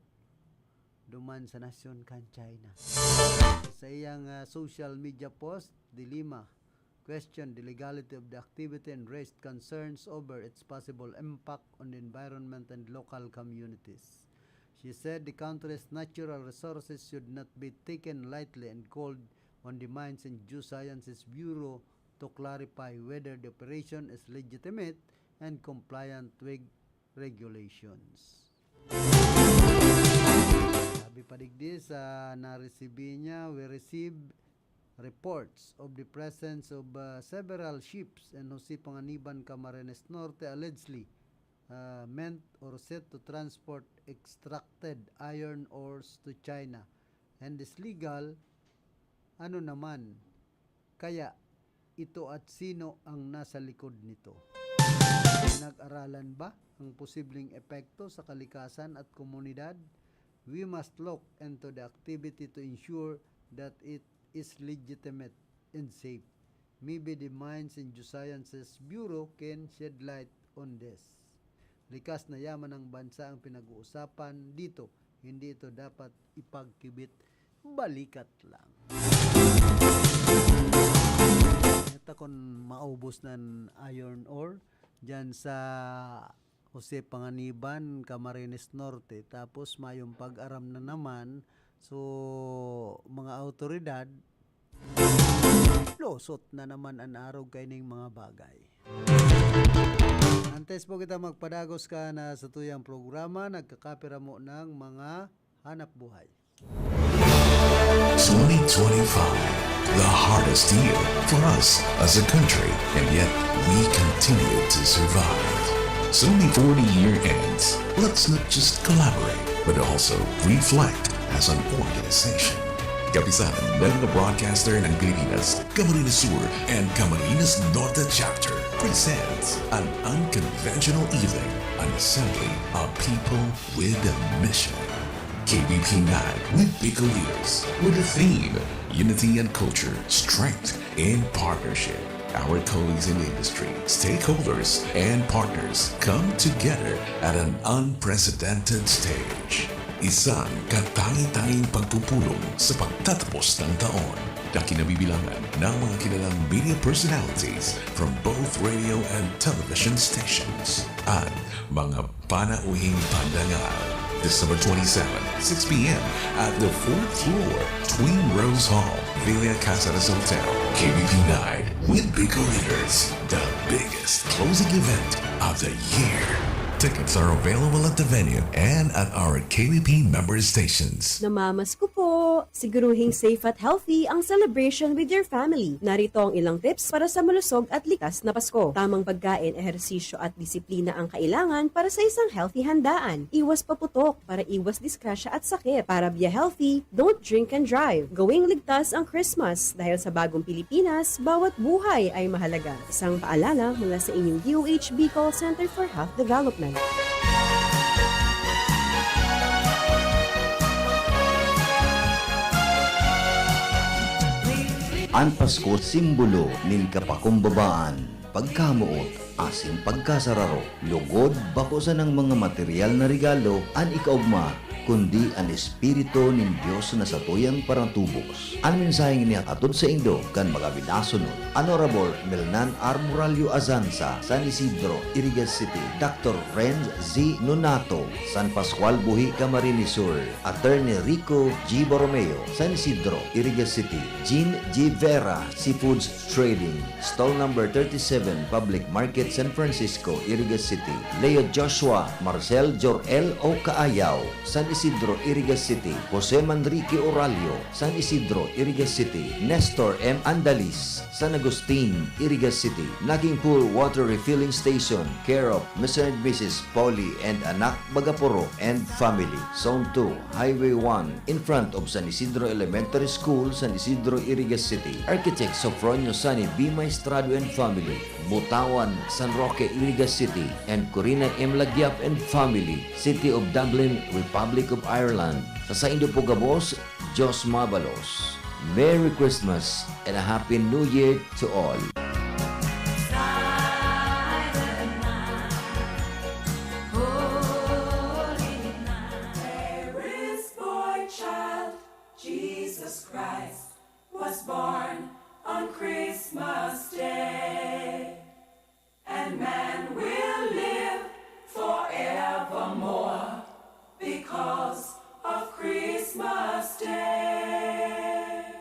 duman sa nasyon kan China. Sa iyang, ah, social media post, de Lima questioned the legality of the activity and raised concerns over its possible impact on the environment and local communities. She said the country's natural resources should not be taken lightly and called on the Mines and Geosciences Bureau to clarify whether the operation is legitimate and compliant with regulations. Sabi pa digdi sa naresibi niya, "We receive reports of the presence of, uh, several ships in Jose Panganiban, Camarines Norte, allegedly, uh, meant or set to transport extracted iron ores to China, and is legal. Ano naman kaya ito at sino ang nasa likod nito? Pinag-aralan ba ang posibleng epekto sa kalikasan at komunidad? We must look into the activity to ensure that it is legitimate and safe. Maybe the Mines and Geosciences Bureau can shed light on this." Likas na yaman ng bansa ang pinag-uusapan dito. Hindi ito dapat ipagkibit balikat lang. Kun maubos nan iron ore diyan sa Jose Panganiban, Camarines Norte, tapos mayong pag-aram na naman, so, mga awtoridad, losot na naman an arog kaining mga bagay. Antes po kita magpadagos kan satuyang programa, nagkakapira mo ng mga hanap buhay. twenty twenty-five, the hardest year for us as a country, and yet we continue to survive. So before the year ends, let's not just collaborate, but also reflect as an organization. Kapisanan ng mga broadcaster ng Pilipinas, Camarines Sur and Camarines Norte Chapter presents an unconventional evening, an assembly of people with a mission. K B P Night with Bicol leaders with the theme Unity and Culture, Strength in Partnership. Our colleagues in the industry, stakeholders, and partners come together at an unprecedented stage. Isang katangi-tanging pagpupulong sa pagtatapos ng taon na kinabibilangan ng mga kilalang media personalities from both radio and television stations. At mga panauhing pandangal. December twenty-seven, six p.m. at the fourth floor, Twin Rose Hall, Villa Caceres Hotel. K B P Night with Bicol Leaders, the biggest closing event of the year. Tickets are available at the venue and at our K B P member stations. Namamasko po! Siguruhing safe at healthy ang celebration with your family. Narito ang ilang tips para sa malusog at ligtas na Pasko. Tamang pagkain, ehersisyo at disiplina ang kailangan para sa isang healthy handaan. Iwas paputok para iwas disgrasya at sakit. Para be healthy, don't drink and drive. Gawing ligtas ang Christmas dahil sa bagong Pilipinas, bawat buhay ay mahalaga. Isang paalala mula sa inyong D O H Bicol Center for Health Development. An Pasko simbolo nin kapakumbabaan, pagkamoot, asin pagkasararo. Lugod, bako sanang mga material na regalo an ikaogma, kundi an Espiritu nin Dios na satuyang paratubos. An mensaheng ini hatod saindo kan mga minasunod, Honorable Melnan R. Morallo Azanza, San Isidro, Iriga City, Doctor Renz Z. Nonato, San Pascual Buhi, Camarines Sur, Attorney Rico G. Borromeo, San Isidro, Iriga City, Jean G. Vera, Seafoods Trading, Stall Number thirty-seven, Public Market, San Francisco, Iriga City, Leo Joshua, Marcel Jor-el O. Caayaw, San Isidro, Iriga City, Jose Manrique Oralio, San Isidro, Iriga City, Nestor M. Andalis, San Agustin, Iriga City, Naging Pool Water Refilling Station, care of Mister and Missus Pauli and Anak Bagaporo and family. Zone two, Highway one, in front of San Isidro Elementary School, San Isidro, Iriga City. Architect Sofronio Sani B. Maestrado and family, Butawan, San Roque, Iriga City, and Corina M. Lagiap and family, City of Dublin, Republic of Ireland. Sa saindo po gabos, Diyos mabalos. Merry Christmas and a Happy New Year to all. Silent night, holy night, there is boy child, Jesus Christ, was born on Christmas Day. And man will live forevermore because of Christmas Day.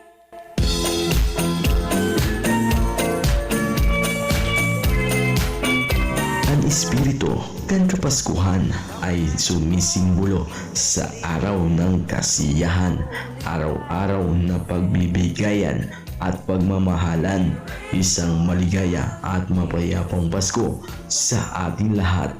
An espiritu kan Kapaskuhan ay sumisimbolo sa Araw ng Kasiyahan, araw-araw na pagbibigayan at pagmamahalan. Isang maligaya at mapayapang Pasko sa ating lahat.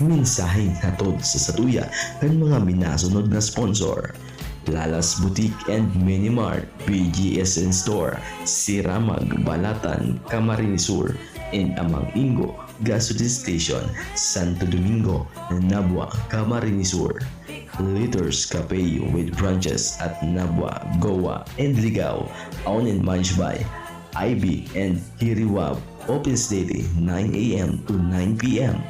Mensaheng hatod sa satuya kan mga minasunod na sponsor: Lala's Boutique and Mini Mart, P G S N Store, Siramag, Balatan, Camarines Sur, and Amang Ingo Gasoline Station, Santo Domingo, Nabua, Camarines Sur. Litters Cafe with branches at Nabua, Goa, and Ligao, owned and managed by Ivy and Kiriwab. Opens daily nine a m to nine p m.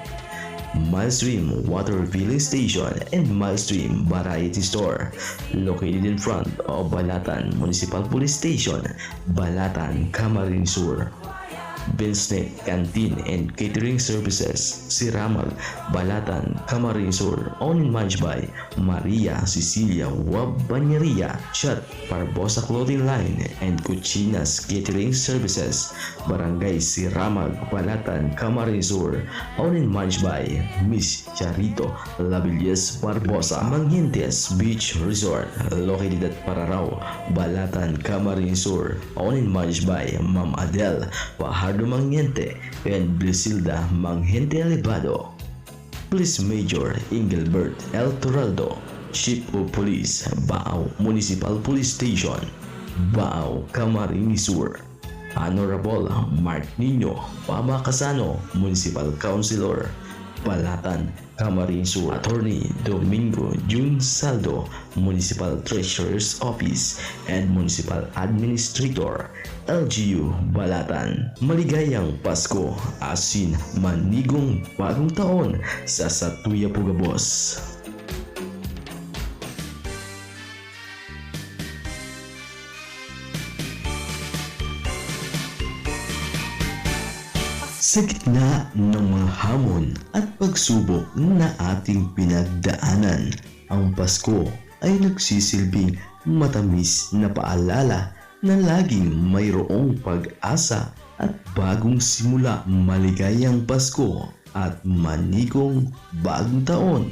Milestream Water Refilling Station and Milestream Variety Store, located in front of Balatan Municipal Police Station, Balatan, Camarines Sur. Binsnet Canteen and Catering Services, Siramag, Balatan, Camarines Sur, owned and managed by Maria Cecilia Wab Bañeria, Chat Barbosa Clothing Line and Cuchinas Catering Services, Barangay Siramag, Balatan, Camarines Sur, owned and managed by Miss Charito Labilies Barbosa. Mangientes Beach Resort, located at Pararao, Balatan, Camarines Sur, owned and managed by Ma'am Adel Fajardo Mangiente and Brisilda Mangiente Alibado. Police Major Engelbert L Toraldo, Chief of Police, Baao Municipal Police Station, Baao, Camarines Sur. Honorable Mark Nino Pama Casano, Municipal Councilor, Balatan, Camarines Sur. Attorney Domingo Jun Saldo, Municipal Treasurer's Office and Municipal Administrator, L G U, Balatan. Maligayang Pasko asin manigong bagong taon sa satuya po gabos. Sa gitna ng mga hamon at pagsubok na ating pinagdaanan, ang Pasko ay nagsisilbing matamis na paalala na laging mayroong pag-asa at bagong simula. Maligayang Pasko at manigong bagong taon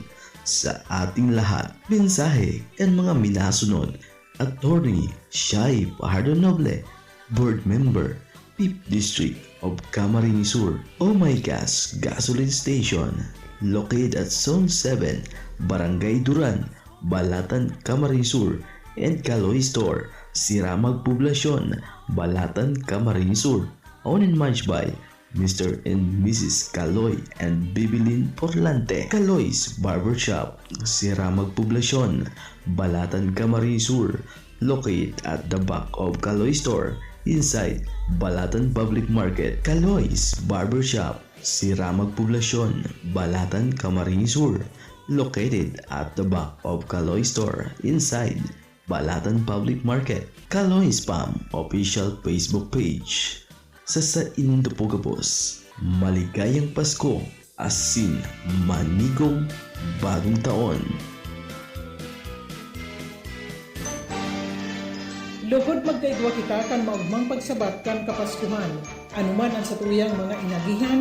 sa ating lahat. Mensahe kan mga minasunod: Attorney Shai Fajardo Noble, Board Member, Fifth District of Camarines Sur. Oh My Gas Gasoline Station, located at Zone seven, Barangay Duran, Balatan, Camarines Sur, and Kaloy Store, Siramag Poblacion, Balatan, Camarines Sur. Owned and managed by Mister and Missus Kaloy and Bibilin Porlante. Kaloy's Barbershop, Siramag Poblacion, Balatan, Camarines Sur, located at the back of Kaloy Store, inside Balatan Public Market. Kaloy's Barbershop, Siramag Poblacion, Balatan, Camarines Sur, located at the back of Kaloy Store, inside Balatan Public Market. Kaloy Spam Official Facebook Page. Sa saindo po gabos, maligayang Pasko asin manigong bagong taon. Lugod magkaigwa kita kan maogmang pagsabat kan Kapaskuhan. Anuman an satuyang mga inagihan,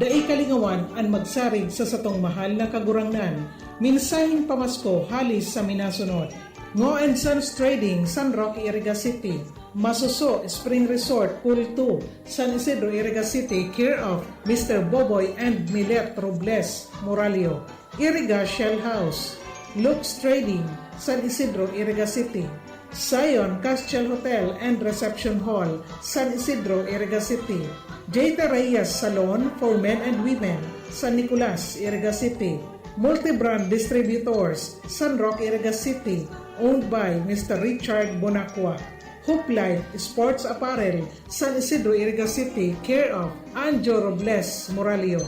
dai kalingawan an magsarig sa satong mahal na Kagurangnan. Mensaheng pamasko hali sa minasunod. Ngo and Sons Trading, San Roque, Iriga City. Masuso Spring Resort, Pool two, San Isidro, Iriga City, care of Mister Boboy and Milet Robles Moralio. Iriga Shell House, Lux Trading, San Isidro, Iriga City. Zion Castiel Hotel and Reception Hall, San Isidro, Iriga City. J T Reyes Salon for Men and Women, San Nicolas, Iriga City. Multi-brand distributors, San Roque, Iriga City, owned by Mister Richard Bonacqua. Hope Life Sports Apparel, San Isidro, Iriga City, care of Anjo Robles Moralio.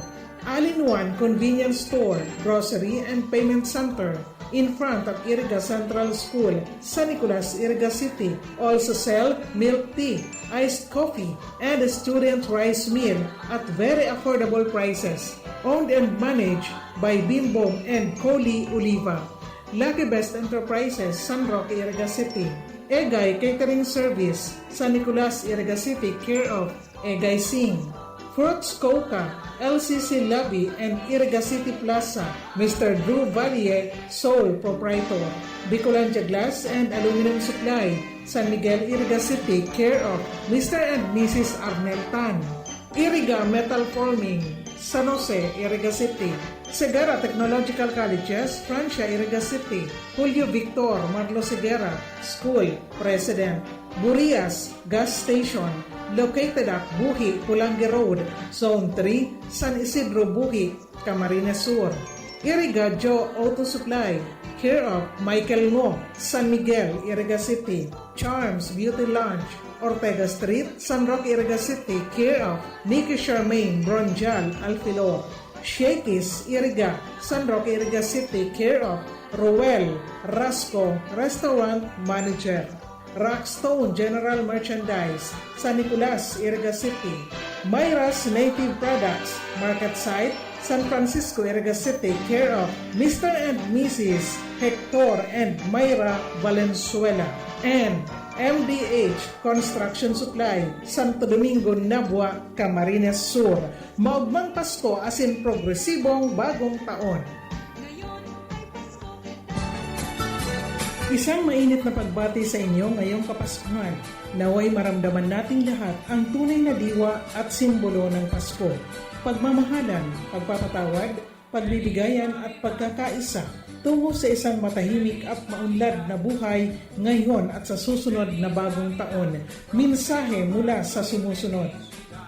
All-in-one Convenience Store, Grocery and Payment Center, in front of Iriga Central School, San Nicolas, Iriga City. Also sell milk tea, iced coffee, and student rice meal at very affordable prices. Owned and managed by Bimbong and Coley Oliva. Lucky Best Enterprises, San Roque, Iriga City. Egay Catering Service, San Nicolas, Iriga City, care of Egay Singh. Fruits Coca, L C C Lobby and Iriga City Plaza, Mister Drew Valle, sole proprietor. Bicolandia Glass and Aluminum Supply, San Miguel, Iriga City, care of Mister and Missus Arnel Tan. Iriga Metal Forming, San Jose, Iriga City. Segarra Technological Colleges, Francia, Iriga City. Julio Victor Marlos Segarra, School President. Burias Gas Station, located at Buhi, Pulangi Road, Zone three, San Isidro, Buhi, Camarines Sur. Iriga Joe Auto Supply, care of Michael Ngo, San Miguel, Iriga City. Charms Beauty Lounge, Ortega Street, San Roque, Iriga City, care of Nikki Charmaine Bronjal Alfilo. Shakey's Iriga, San Roque, Iriga City, care of Roel Rasco, Restaurant Manager. Rockstone General Merchandise, San Nicolas, Iriga City. Myra's Native Products, Market Site, San Francisco, Iriga City, care of Mister and Missus Hector and Myra Valenzuela. And M D H Construction Supply, Santo Domingo, Nabua, Camarines Sur. Maogmang Pasko asin progresibong Bagong Taon! Isang mainit na pagbati sa inyo ngayong Kapaskuhan. Naway maramdaman nating lahat ang tunay na diwa at simbolo ng Pasko. Pagmamahalan, pagpapatawad, pagbibigayan at pagkakaisa tungo sa isang matahimik at maunlad na buhay ngayon at sa susunod na bagong taon. Mensahe mula sa sumusunod.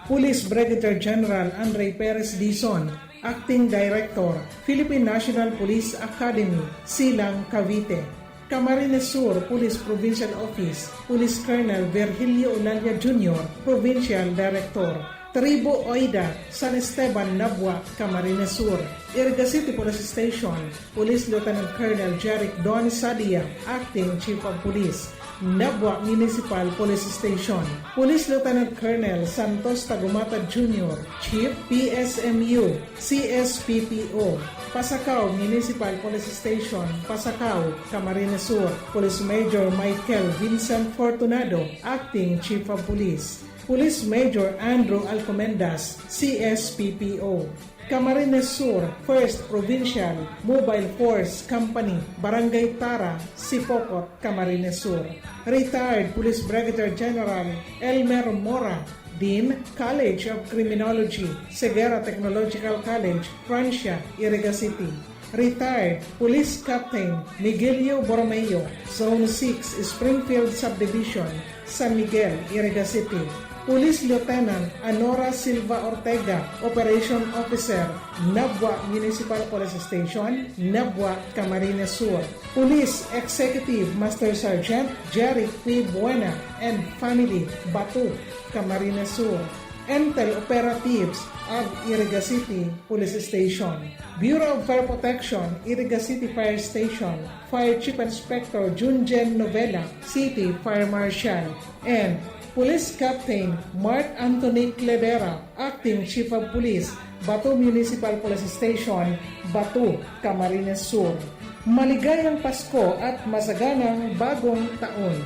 Police Brigadier General Andre Perez Dizon, Acting Director, Philippine National Police Academy, Silang, Cavite. Camarines Sur Police Provincial Office, Police Colonel Virgilio Olalia Junior, Provincial Director. Tribu Oida, San Esteban, Nabua, Camarines Sur. Iriga City Police Station, Police Lieutenant Colonel Jeric Don Sadia, Acting Chief of Police. Nabua Municipal Police Station, Police Lieutenant Colonel Santos Tagumata Junior, Chief P S M U, C S P P O, Pasacao Municipal Police Station, Pasacao, Camarines Sur, Police Major Michael Vincent Fortunado, Acting Chief of Police, Police Major Andrew Alcomendas, C S P P O. Camarines Sur, First Provincial Mobile Force Company, Barangay Tara, Sipocot, Camarines Sur. Retired Police Brigadier General Elmer Mora, Dean, College of Criminology, Ceguera Technological College, Francia, Iriga City. Retired Police Captain Miguelio Borromeo, Zone six, Springfield Subdivision, San Miguel, Iriga City. Police Lieutenant Anora Silva Ortega, Operation Officer, Nabua Municipal Police Station, Nabua, Camarines Sur. Police Executive Master Sergeant Jerry P. Buena and family, Batu, Camarines Sur. Intel Operatives of Iriga City Police Station. Bureau of Fire Protection, Iriga City Fire Station, Fire Chief Inspector Junjen Novela, City Fire Marshal, and Police Captain Mark Anthony Clevera, Acting Chief of Police, Batu Municipal Police Station, Batu, Camarines Sur. Maligayang Pasko at masaganang Bagong Taon!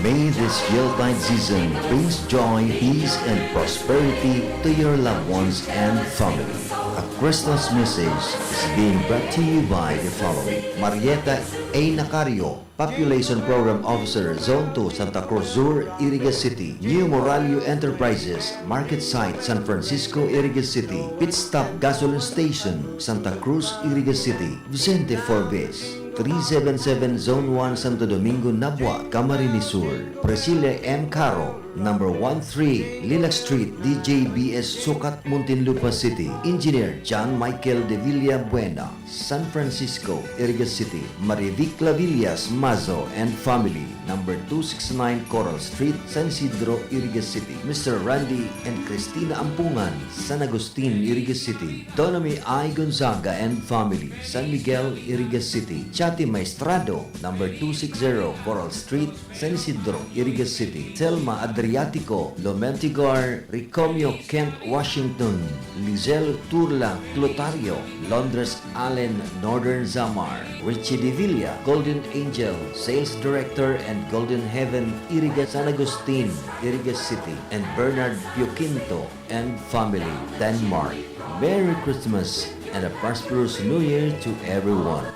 May this Yuletide season brings joy, peace, and prosperity to your loved ones and family. A Christmas message is being brought to you by the following: Marieta A. Nacario, Population Program Officer, Zone two, Santa Cruz Sur, Iriga City; New Moralio Enterprises, Market Site, San Francisco, Iriga City; Pit Stop Gasoline Station, Santa Cruz, Iriga City; Vicente Forbes, three seven seven Zone one, Santo Domingo, Nabua, Camarines Sur; Priscilla M. Caro, number one three Lilac Street, D J B S, Sucat, Muntinlupa City; Engineer John Michael de Villa Buena, San Francisco, Iriga City; Marivic Clavillas Mazo and family, number two six nine Coral Street, San Isidro, Iriga City; Mister Randy and Christina Ampungan, San Agustin, Iriga City; Donami I. Gonzaga and family, San Miguel, Iriga City; Chati Maestrado, number two six zero Coral Street, San Isidro, Iriga City; Selma Adriatico, Lomentigar, Ricomio, Kent, Washington; Lizelle Turla Clotario, Londres Allen, Northern Samar; Richie Devilla, Golden Angel, Sales Director and Golden Heaven, Iriga, San Agustin, Iriga City; and Bernard Pioquinto and family, Denmark. Merry Christmas and a prosperous New Year to everyone.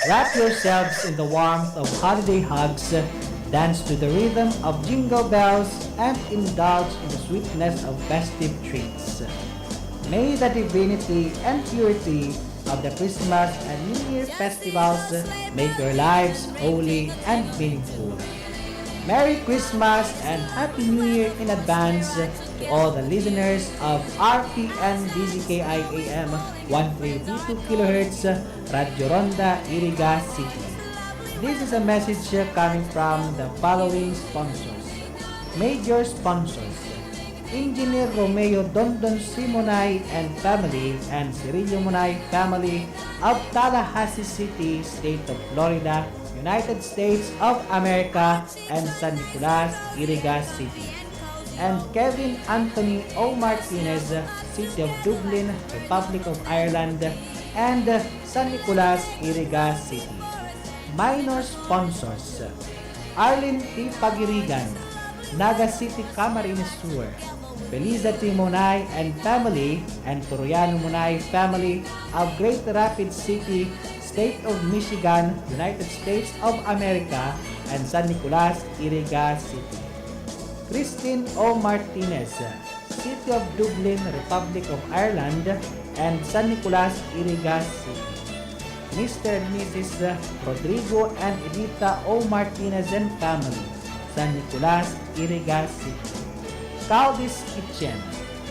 Wrap yourselves in the warmth of holiday hugs, dance to the rhythm of jingle bells, and indulge in the sweetness of festive treats. May the divinity and purity of the Christmas and New Year festivals make your lives holy and meaningful. Merry Christmas and Happy New Year in advance to all the listeners of R P N D Z K I A M one three two two kilohertz, Radyo Ronda, Iriga City. This is a message coming from the following sponsors. Major sponsors: Engineer Romeo Dondon Simonay and family and Cirillo Monay family of Tallahassee City, State of Florida, United States of America, and San Nicolas, Iriga City. And Kevin Anthony O Martinez, City of Dublin, Republic of Ireland, and San Nicolas, Iriga City. Minor sponsors: Arlene P Pagirigan, Naga City, Camarines Sur; Feliza Timonay and family and Toriano Monay family of Great Rapids City, State of Michigan, United States of America, and San Nicolas, Iriga City. Christine O Martinez, City of Dublin, Republic of Ireland, and San Nicolas, Iriga City. Mister and Missus Rodrigo and Edita O Martinez and family, San Nicolas, Iriga City. Caldi's Kitchen,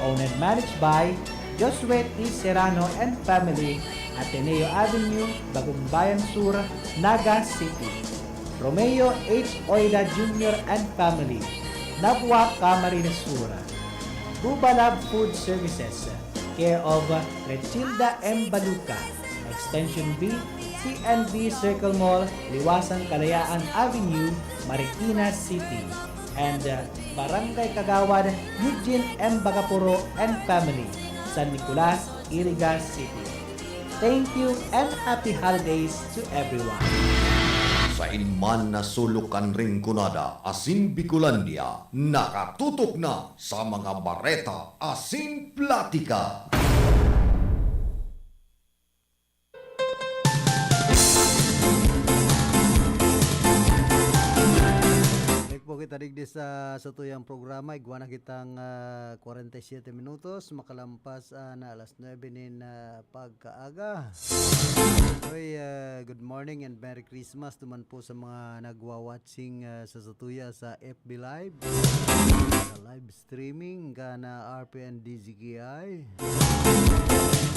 owned and managed by Josue T Serrano and family, Ateneo Avenue, Bagumbayan Sur, Naga City. Romeo H Oida Junior and family, Nabua, Camarines Sur. Bubalab Food Services, care of Rechilda M Baluca, Extension B, C N B Circle Mall, Liwasan Kalayaan Avenue, Marikina City. And, uh, Barangay Kagawad Eugene M Bagapuro and family, San Nicolas, Iriga City. Thank you and happy holidays to everyone. Sain man na sulok kan Rinconada asin Bicolandia, nakatutok na sa mga bareta asin platika. Balik po kita digdi sa satuyang programa. Igwa na kitang, ah, kwarenta y siyete minutos, makalampas, ah, na alas nuebe nin, ah, pagkaaga. Oy, ah, good morning and Merry Christmas naman po sa mga nagwa-watching, ah, sa satuya sa F B Live, sa live streaming kan R P N D Z K I.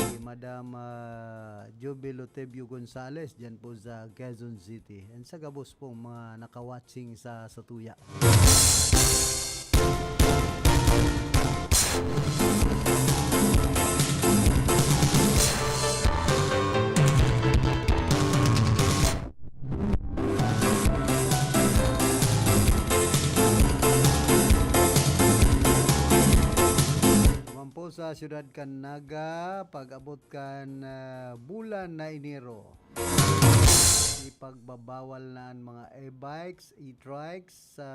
Si Madam, ah, Jubilo Tebio Gonzales, dyan po sa Quezon City. And sa gabos pong mga naka-watching sa satuya. Naman po sa siyudad kan Naga, pag-abot kan, ah, bulan na Enero, ipagbabawal na an mga e-bikes, e-trikes sa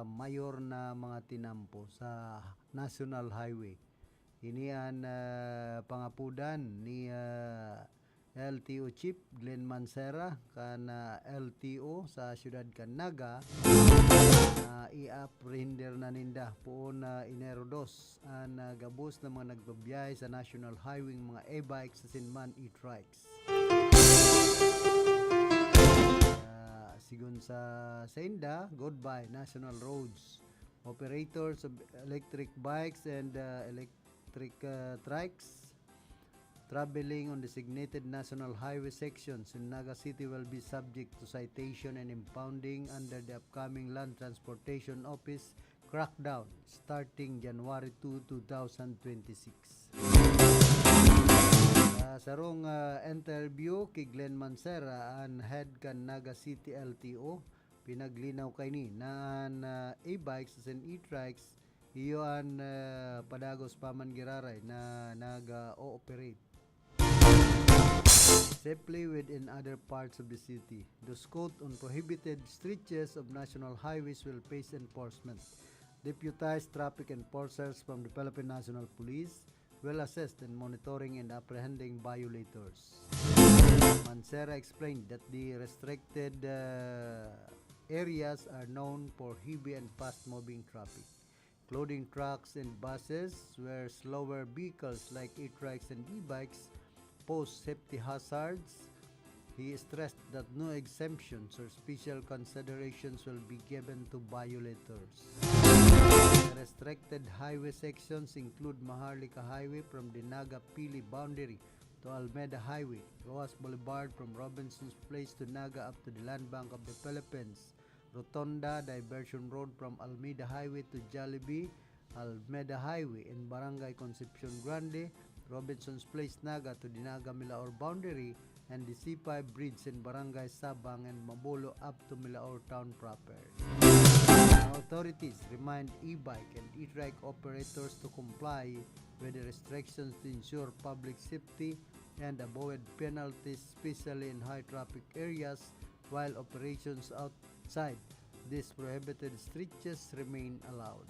mayor na mga tinampo sa National Highway. Ini an, ah, pangapodan ni, ah, L T O Chief Glenn Mancera kan, ah, L T O sa siyudad kan Naga na i-apprehender na ninda poon na Enero dos an, ah, gabos na mga nagbabiyahe sa National Highway, mga e-bikes asin man e-trikes. Ah, sigon sa sainda, goodbye National Roads. Operators of electric bikes and, ah, electric, ah, trikes traveling on designated national highway sections in Naga City will be subject to citation and impounding under the upcoming Land Transportation Office crackdown starting January two, two thousand twenty-six. Sa sarong, ah, interview ki Glenn Mancera, an head kan Naga City L T O, pinaglinaw kaini na an, ah, e-bikes asin e-trikes iyo an, ah, padagos pa man giraray na nag-o-operate safely within other parts of the city. Those caught on prohibited stretches of national highways will face enforcement. Deputized traffic enforcers from the Philippine National Police will assist in monitoring and apprehending violators. Mancera explained that the restricted, uh, areas are known for heavy and fast-moving traffic, including trucks and buses, where slower vehicles like e-trikes and e-bikes pose safety hazards. He stressed that no exemptions or special considerations will be given to violators. The restricted highway sections include Maharlika Highway from the Naga Pili boundary to Almeda Highway, Roxas Boulevard from Robinson's Place to Naga up to the Land Bank of the Philippines, Rotonda Diversion Road from Almeda Highway to Jollibee, Almeda Highway in Barangay Concepcion Grande, Robinson's Place, Naga to the Naga Milaor boundary, and the C five bridge in Barangay Sabang and Mabolo up to Milaor town proper. Authorities remind e-bike and e-trike operators to comply with the restrictions to ensure public safety and avoid penalties, especially in high traffic areas, while operations outside these prohibited stretches remain allowed.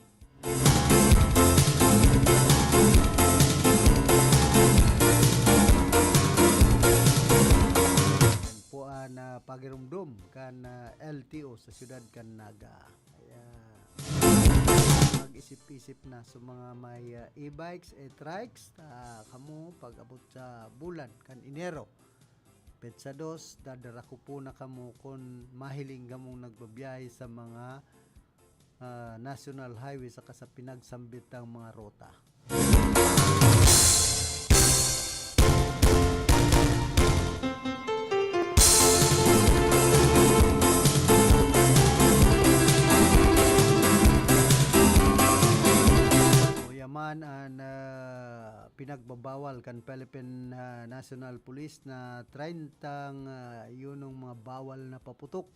Yan po ang, ah, pagirumdom kan, ah, L T O sa siyudad kan Naga. Kaya mag-isip-isip na sa mga may, ah, e-bikes, e-trikes, ta kamo pag-abot sa bulan kan Enero, petsa dos, dadarako po na kamo kun mahiling kamong nagbabiyahe sa mga, ah, national highway saka sa pinagsambitang mga ruta. Uya man an, ah, pinagbabawal kan Philippine, ah, National Police na treyntang, ah, yunong mga bawal na paputok.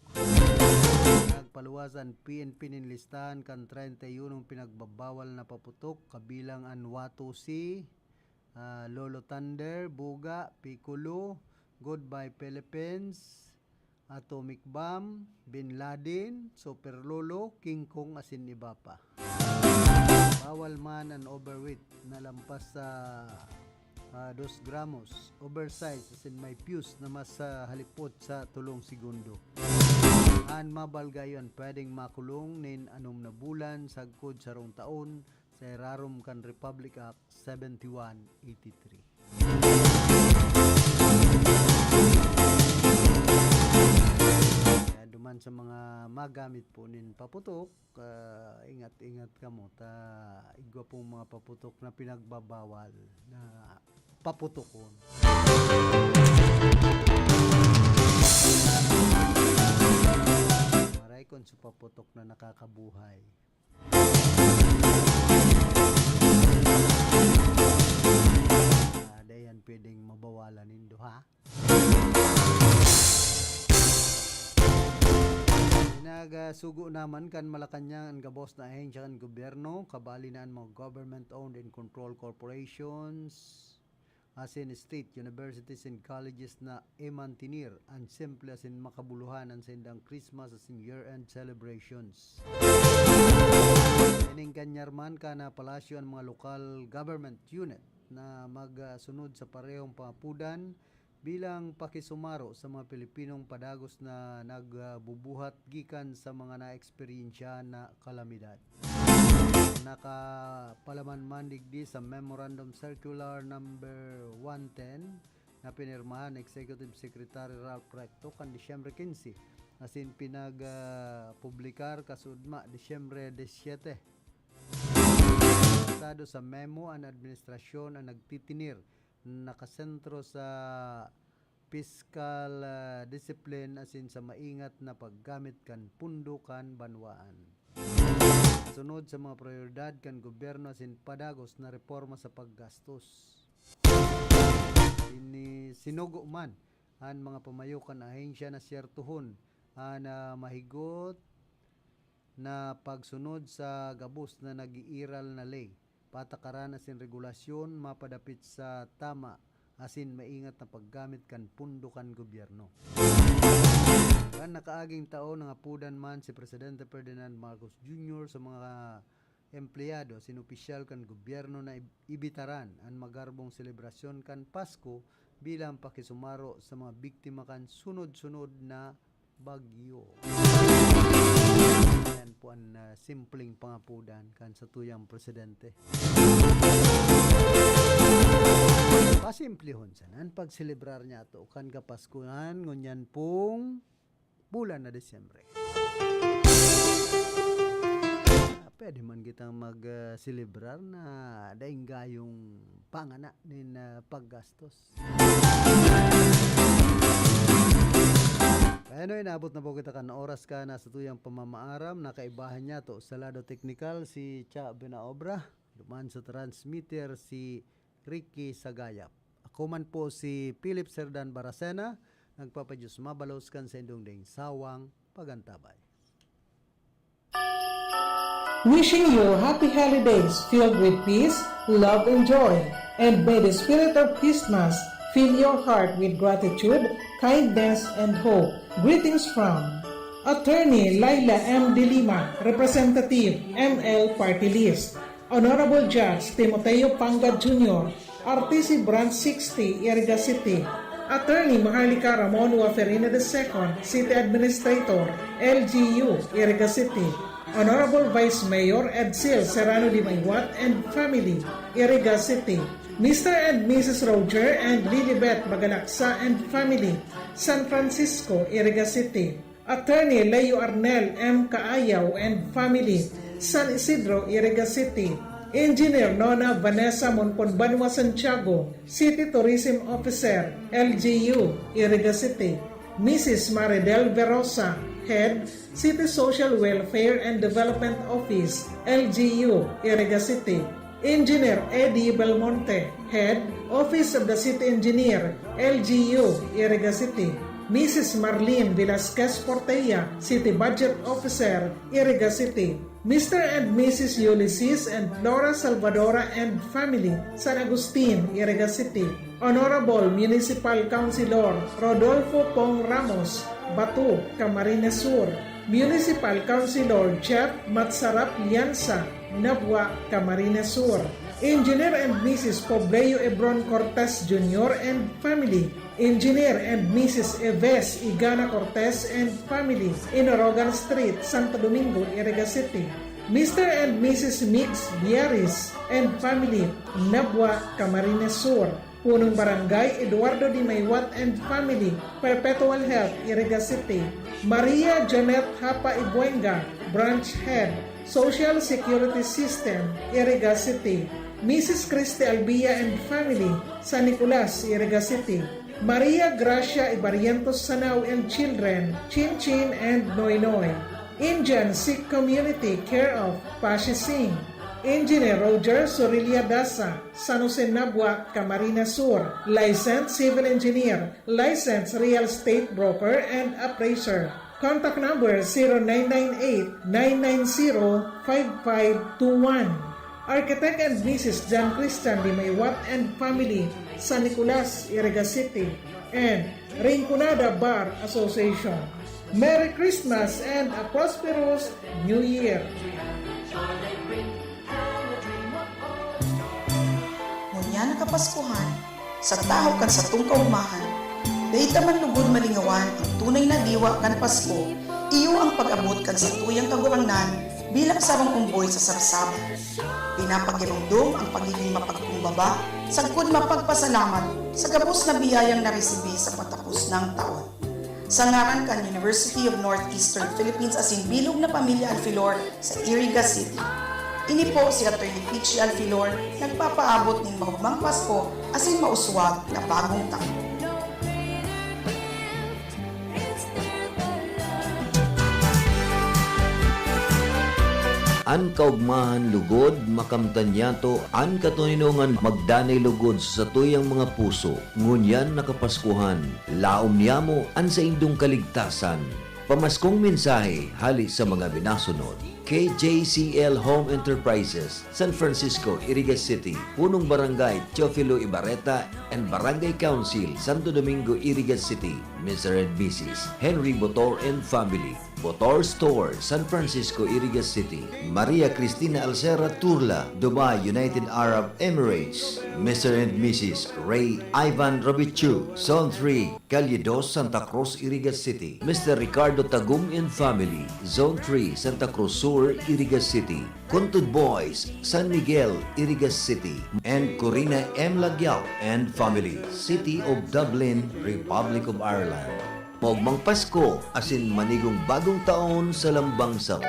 Nagpaluwas an P N P nin listahan kan treyntang yunong pinagbabawal na paputok, kabilang an Watu Si, ah, Lolo Thunder, Buga, Piccolo, Goodbye Philippines, Atomic Bomb, Bin Laden, Super Lolo, King Kong asin iba pa. Bawal man an overweight na lampas sa, ah, dos gramos, oversize asin may fuse na mas, ah, halipot sa tolong segundo. An mabalgayon pwedeng makulong nin anom na bulan sagkod sarong taon sa irarom kan Republic Act seventy-one eighty-three. Kaya duman sa mga magamit po nin paputok, ah, ingat-ingat kamo ta igwa pong mga paputok na pinagbabawal na paputokon. Maray kun sa paputok na nakakabuhay. Ah, di yan pwedeng mabawalan nindo, ha? Nagsugo naman kan Malacañang an gabos na ahensya kan gobyerno, kabali na an mga government-owned and controlled corporations, asin state universities and colleges na i-mantener an simple asin makabuluhan an saindang Christmas asin year-end celebrations. Ining kanyar man kan Palasyo an mga lokal government unit na magsunod sa parehong pangapodan bilang pakisumaro sa mga Pilipinong padagos na nagbubuhat gikan sa mga naeksperyensya na kalamidad. Nakapalaman man digdi sa Memorandum Circular Number one ten na pinirmahan ni Executive Secretary Ralph Recto kan Disyembre quince, asin pinag, ah, publikar kasuodma Disyembre disisyete. Basado sa memo, an administrasyon an nagtitinir nakasentro sa piskal, ah, discipline asin sa maingat na paggamit kan pondo kan banwaan. Sunod sa mga prioridad kan gobyerno asin padagos na reporma sa paggastos. Ini sinugo man an mga pamayo kan ahensya na syertohon an, ah, mahigot na pagsunod sa gabos na nag-iiral na ley, patakaran asin regulasyon mapadapit sa tama asin maingat na paggamit kan pondo kan gobyerno. Kan nakaaging taon, nangapodan man si Presidente Ferdinand Marcos Junior sa mga empleyado asin opisyal kan gobyerno na ib-, ibitaran an magarbong selebrasyon kan Pasko bilang pakisumaro sa mga biktima kan sunod-sunod na bagyo. Yan po an, ah, simpleng pangapodan kan satuyang presidente. Pasimplihon sana an pagselebrar niyato kan Kapaskuhan ngunyan pong bulan na Disyembre. Ah, pwede man kitang mag, ah, selebrar na daing gayong pangana nin, ah, paggastos. Kaya ano, inabot na po kita kan oras kan satuyang pamamaaram. Nakaibahan niyato sa lado teknikal si Cha Benaobra, duman sa transmitter si Ricky Sagayap. Ako man po si Philip Serdan Baracena, nagpapadiyos mabalos kan saindong daing sawang pagantabay. Wishing you happy holidays filled with peace, love, and joy. And may the spirit of Christmas fill your heart with gratitude, kindness, and hope. Greetings from Attorney Laila M. De Lima, Representative, M L Party List. Honorable Judge Timoteo Pangad Junior, R T C Branch sixty, Iriga City. Attorney Maharlika Ramon Waferina the second, City Administrator, L G U, Iriga City. Honorable Vice Mayor Edsel Serrano Dimaywat and family, Iriga City. Mister and Missus Roger and Lilibet Bagalaksa and family, San Francisco, Iriga City. Attorney Leo Arnel M. Kaayaw and family, San Isidro, Iriga City. Engineer Nona Vanessa Monpon Banwa Santiago, City Tourism Officer, L G U, Iriga City. Missus Maridel Verosa, Head, City Social Welfare and Development Office, L G U, Iriga City. Engineer Eddie Belmonte, Head, Office of the City Engineer, L G U, Iriga City. Missus Marlene Velasquez Portella, City Budget Officer, Iriga City. Mister and Missus Ulysses and Flora Salvadora and family, San Agustin, Iriga City. Honorable Municipal Councilor Rodolfo Pong Ramos, Bato, Camarines Sur. Municipal Councilor Jeff Matsarap Lianza, Nabua, Camarines Sur. Engineer and Missus Pobleo Ebron Cortez Junior and family. Engineer and Missus Eves Igana Cortez and family, Inorogan Street, Santo Domingo, Iriga City. Mister and Missus Migs Biaris and family, Nabua, Camarines Sur. Punong Barangay, Eduardo Dimaywat and family, Perpetual Health, Iriga City. Maria Janet Hapa Ibuenga, Branch Head, Social Security System, Iriga City. Missus Christy Albia and family, San Nicolas, Iriga City. Maria Gracia Ibarrientos Sanao and children, Chin Chin and Noy Noy. Indian Sikh Community, care of Pashi Singh. Engineer Roger Sorilia Dasa, San Jose Nabua, Camarines Sur, licensed civil engineer, licensed real estate broker and appraiser. Contact number zero nine nine eight, nine nine zero, five five two one. Architect and Missus John Christian Dimaywat and family, San Nicolas, Iriga City, and Rinconada Bar Association. Merry Christmas and a prosperous New Year! Ngunyan na Kapaskuhan, sa tahaw kan satong kaogmahan, dai ta man lugod malingawan an tunay na diwa kan Pasko, iyo ang pag-abot kan satuyang Kagurangnan bilang sarong omboy sa sabsaban. Pinapagiromdom ang pagiging mapagkumbaba sagkod mapagpasalamat sa gabos na biyayang naresibi sa patapos nang taon. Sa ngaran kan University of Northeastern Philippines asin bilog na pamilya Alfilor sa Iriga City, ini po si Attorney Peachy Alfilor nagpapaabot nin maogmang Pasko asin mauswag na bagong taon. An kaogmahan lugod, makamtan niyato an katoninongan magdanay lugod sa satuyang mga puso. Ngunyan na Kapaskuhan, laom niyamo an saindong kaligtasan. Pamaskong mensahe hale sa mga minasunod. K J C L Home Enterprises, San Francisco, Iriga City, Punong Barangay Teofilo Ibarreta, and Barangay Council, Santo Domingo, Iriga City, Mister and Missus Henry Botor and family. Botor Store, San Francisco, Iriga City. Maria Cristina Alcera Turla, Dubai, United Arab Emirates. Mister and Missus Ray Ivan Robichu, Zone three, Calle dos, Santa Cruz, Iriga City. Mister Ricardo Tagum and family, Zone three, Santa Cruz Sur, Iriga City. Kuntud Boys, San Miguel, Iriga City, and Corina M Lagyao and family, City of Dublin, Republic of Ireland. Maogmang Pasko asin manigong bagong taon sa lambang saro.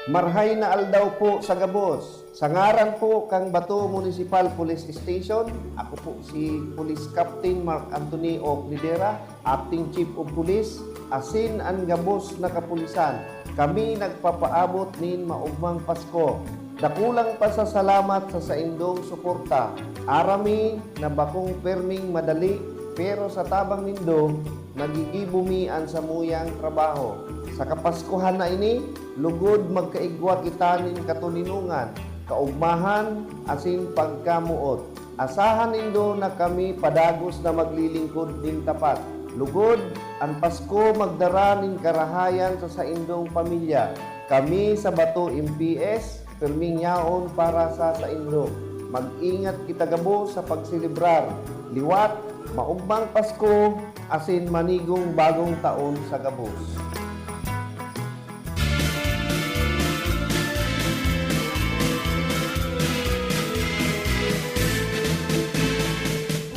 Marhay na aldaw po sa gabos. Sa ngaran po kan Bato Municipal Police Station, ako po si Police Captain Mark Anthony Oclidera, Acting Chief of Police, asin an gabos na kapulisan, kami nagpapaabot nin maogmang Pasko. Dakulang pasasalamat sa saindong suporta. Aram mi na bakong perming madali, pero sa tabang nindo, magigibo mi an samuyang trabaho. Sa Kapaskuhan na ini, lugod magkaigwa kita nin katoninongan, kaogmahan, asin pagkamoot. Asahan nindo na kami padagos na maglilingkod nin tapat. Lugod, an Pasko magdara nin karahayan sa saindong pamilya. Kami sa Bato M P S, pirming yaon para sa saindo. Mag-ingat kita gabos sa pagselebrar. Liwat, maogmang Pasko, asin manigong bagong taon sa gabos.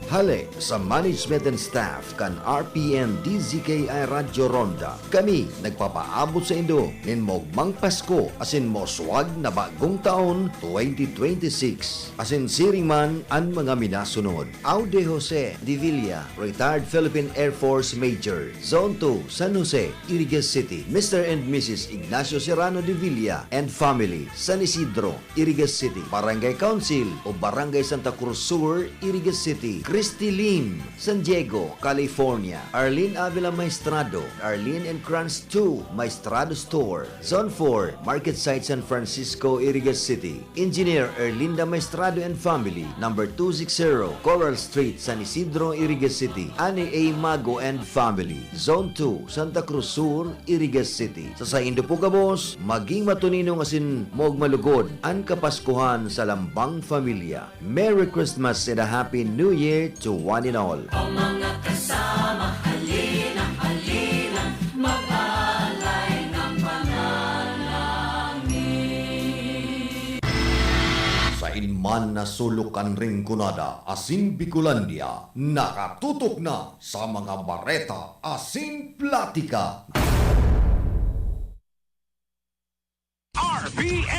Hale sa management and staff kan R P N D Z K I Radyo Ronda, kami nagpapaabot saindo nin maogmang Pasko asin mauswag na bagong taon twenty twenty-six. Asin siring man an mga minasunod. Aude Jose de Villa, retired Philippine Air Force Major, Zone two, San Jose, Iriga City. Mister and Missus Ignacio Serrano de Villa and family, San Isidro, Iriga City. Barangay Council o Barangay Santa Cruz Sur, Iriga City. Christy Lim, San Diego, California. Arlene Avila Maestrado, Arlene and Kranz two, Maestrado Store, Zone four, Market Site, San Francisco, Iriga City. Engineer Erlinda Maestrado and family, number two six zero, Coral Street, San Isidro, Iriga City. Annie A Mago and family, Zone two, Santa Cruz Sur, Iriga City. Sa saindo po gabos, maging matoninong asin maogma lugod an Kapaskuhan sa lambang pamilya. Merry Christmas and a Happy New Year to one and all. O mga kasama, halina, halina, mag-alay ng panalangin. Sa inman na sulok kan Rinconada asin Bicolandia, nakatutok na sa mga bareta asin platika. R P M.